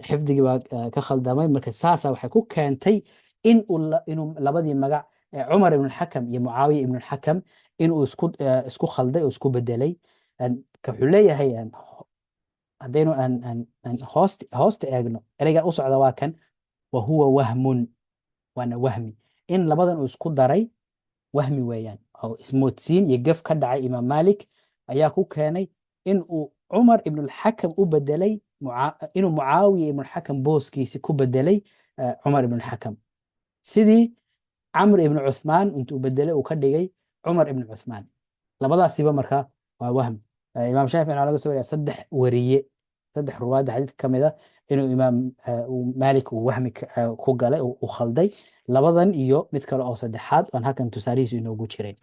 xifdigii baa ka khaldamay. Marka saasa waxay ku keentay in uu inuu labadii magac ee Cumar ibn الحكم iyo Mucaawiya ibn الحكم inuu isku khalday oo isku bedelay. Ka wuxuu leeyahay haddaynu aan hoosta eegno, ereygan u socda waa kan: وهو وهم, waana wahmi. In labadan uu isku daray wahmi weeyaan oo ismoodsiin iyo gef ka dhacay imaam Maalik ayaa ku keenay in uu Cumar ibn الحكم u bedelay inuu Mucaawiya ibn الحكم booskiisi ku bedelay Cumar ibn الحكم, sidii Camr ibn Cuthmaan intuu bedelay uu ka dhigay Cumar ibn Cuthmaan. Labadaasiba marka waa wahm. Imaam Shaafici waxaa laga soo wariyaa saddex wariye, saddex ruwaadda xadiidka ka mid a inuu imaam Maalik uu wahmi ku galay, uu khalday labadan iyo mid kale oo saddexaad oon halkan tusaalihiisu inoogu jirin.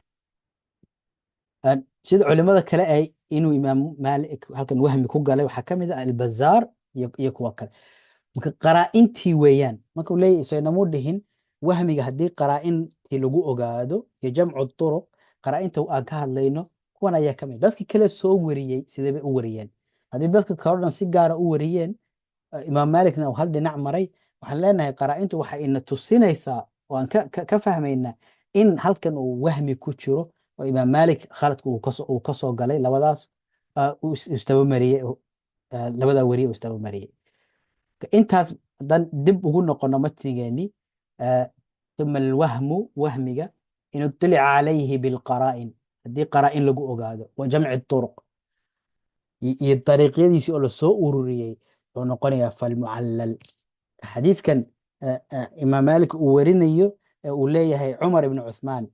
Sida culimada kale ay inuu imaam Maalik halkan wahmi ku galay waxaa ka mid ah Albazaar iyo kuwa kale. Marka qaraa'intii weeyaan markuu leeyahay, soo inamuu dhihin wahmiga haddii qaraa'intii lagu ogaado iyo jamcu turuq. Qaraa'inta aan ka hadlayno kuwan ayaa ka mid. Dadkii kale soo wariyey sidee bay u wariyeen? Haddii dadka kale o dhan si gaara u wariyeen, imaam Maalikna uu hal dhinac maray, waxaan leenahay qaraa'intu waxay ina tusinaysaa oo aan ka fahmaynaa in halkan uu wahmi ku jiro oo imaam Maalik khaladku uu kasoo galay labadaas uu istabamariyey, labadaa weriye uu istabamariyey. Intaas haddaan dib ugu noqono matnigeennii, ثم الوهم, wahmiga إن اطلع عليه بالقرائن, haddii qaraa'in lagu ogaado, وجمع الطرق, iyo dariiqyadiisii oo lasoo ururiyey, wuxuu noqonayaa فالمعلل. Xadiidkan imaam Maalik uu warinayo ee uu leeyahay Cumar ibn Cuthmaan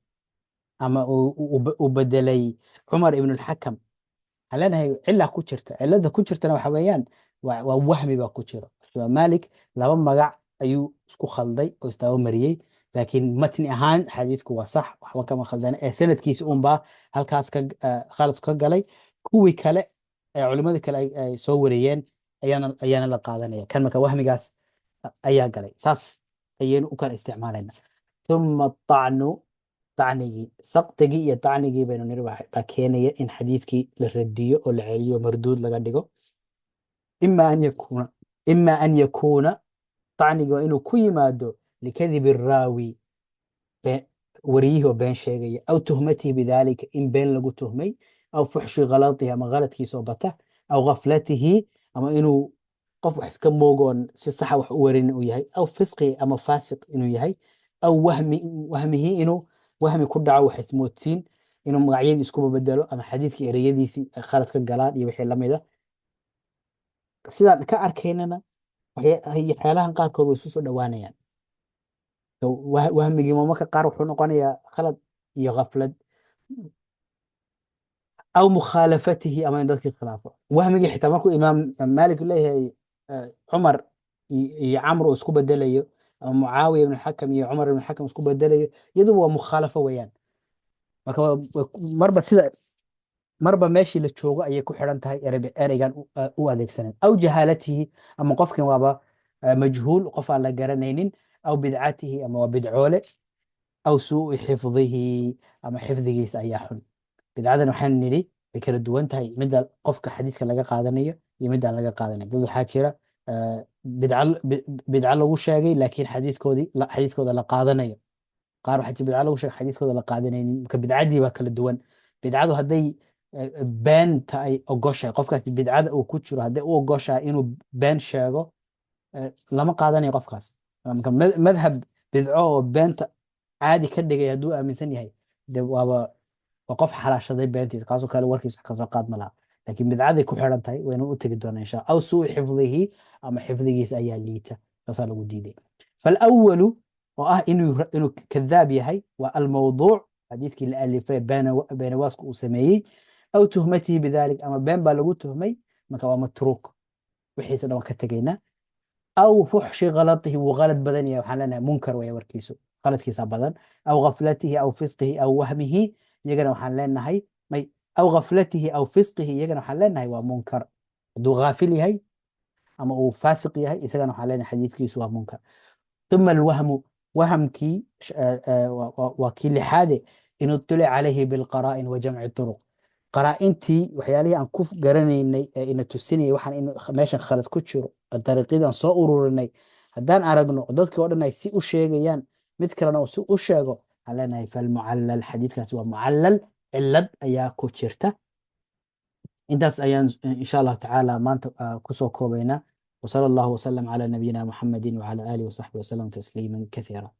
ama uu bedelay Cumar ibn الحكم, waxaan leenahay cila ku jirta. Cilada ku jirtana waxa weeyaan waa wahmi baa ku jira. Imaam Maalik laba magac ayuu isku khalday oo istaba mariyey, laakiin matni ahaan xadiidku waa sax, waxba kama khaldana, ee sanadkiisa unbaa halkaas ka khalad ka galay. Kuwii kale ee culimmadii kale ay soo wariyeen ayaana la qaadanaya. Kan marka wahmigaas ayaa galay, saas ayaynu u kala isticmaalayna. ثم الطعن, طacnigii, saqdigii iyo طacnigii baynu niri baa keenaya in xadiidkii la radiyo oo la celiyo, marduud laga dhigo. إما أن يكون, طacnigii waa inuu ku yimaado لكذب الراوي, wariyihii oo been sheegaya, أو تهمته بذلك, in been lagu tuhmay, أو فحش غلطه, ama galadkiisoo bata, أو غفلته, ama inuu qof wax iska moogoon si saxa wax u warin uu yahay, أو فسقه, ama faasiq inuu yahay, أو وهمه, inuu wahmi ku dhaco, wax ismoodsiin, inuu magacyadii iskuba bedelo ama xadiidkii ereyadiisii ay khalad ka galaan iyo wixii lamida. Sidaan ka arkaynana waxyaalahan qaarkood way isu soo dhowaanayaan. So, wahmigii marmarka qaar wuxuu noqonayaa khalad iyo gaflad, أو مخالفته, ama in dadkii khilaafo. Wahmigii xitaa markuu imaam Maalik leeyahay Cumar iyo Camr uu isku bedelayo ama Mucaawiya ibn Xakam iyo Cumar ibn Xakam isku bedelayo, iyadu waa mukhaalafo weeyaan. Marka marba sida marba meeshii la joogo ayay ku xidhan tahay ereygan u adeegsanan. أو جهالته, ama qofkan waaba majhuul, qof aan la garanaynin, أو بدعته, ama waa bidcoole. Aw suu'i xifdihi, ama xifdigiisa ayaa xun. Bidcadan waxaan nidhi way kala duwan tahay, midda qofka xadiidka laga qaadanayo iyo midda aan laga qaadanayo. Dad waxaa jira bidca lagu sheegay, laakiin xadiidkooda la qaadanayo. Qaar waxaa jira bidca lagu sheegay, xadiidkooda la qaadanaynin. Marka bidcadii baa kala duwan. Bidcadu hadday beenta ay ogoshahay, qofkaasi bidcada uu ku jiro hadday u ogoshahay inuu been sheego, lama qaadanayo qofkaas. Marka madhab bidco oo beenta caadi ka dhigay hadduu aaminsan yahay, de waaba waa qof xalaashaday beentiisa. Kaasoo kale warkiisa wax kasoo qaad ma laha, laakiin bidcaday ku xiran tahay, waynu u tegi doonaa insha. Aw suu xifdihi, ama xifdigiisa ayaa liita, saasaa lagu diiday. فالأول, oo ah inuu kadaab yahay, waa almawduuc, xadiidkii la alifay, beenawaasku uu sameeyey. Aw tuhmatihi bidalik, ama been baa lagu tuhmay, marka waa matruuk, wixiisa dhan waan ka tegaynaa. Aw fuxshi ghalatihi, wuu qalad badan yahay, waxaan leenahay munkar weeye warkiisu, qaladkiisa badan. Aw ghaflatihi aw fisqihi aw wahmihi, iyagana waxaan leenahay may, aw ghaflatihi aw fisqihi, iyagana waxaan leenahay waa munkar. Hadduu ghaafil yahay ama uu faasiq yahay, isagana waxaan leenahay xadiidkiisu waa munkar. ثم الوهم, wahamkii waa kii lixaade. In uطlic calayhi bilqaraa'in wa jamci turuq, qaraa'intii, waxyaalihii aan ku garanaynay ee ina tusinayay waxaan in meeshan khalad ku jiro, dariiqyadaan soo ururinay haddaan aragno, dadkii oo dhan ay si u sheegayaan, mid kalena uu si u sheego, waxaan leenahay falmucallal, xadiidkaasi waa mucallal, cilad ayaa ku jirta. Intaas ayaan insha Allahu tacaala maanta kusoo koobaynaa. وصلى الله وسلم على نبينا محمد وعلى آله وصحبه وسلم تسليما كثيرا.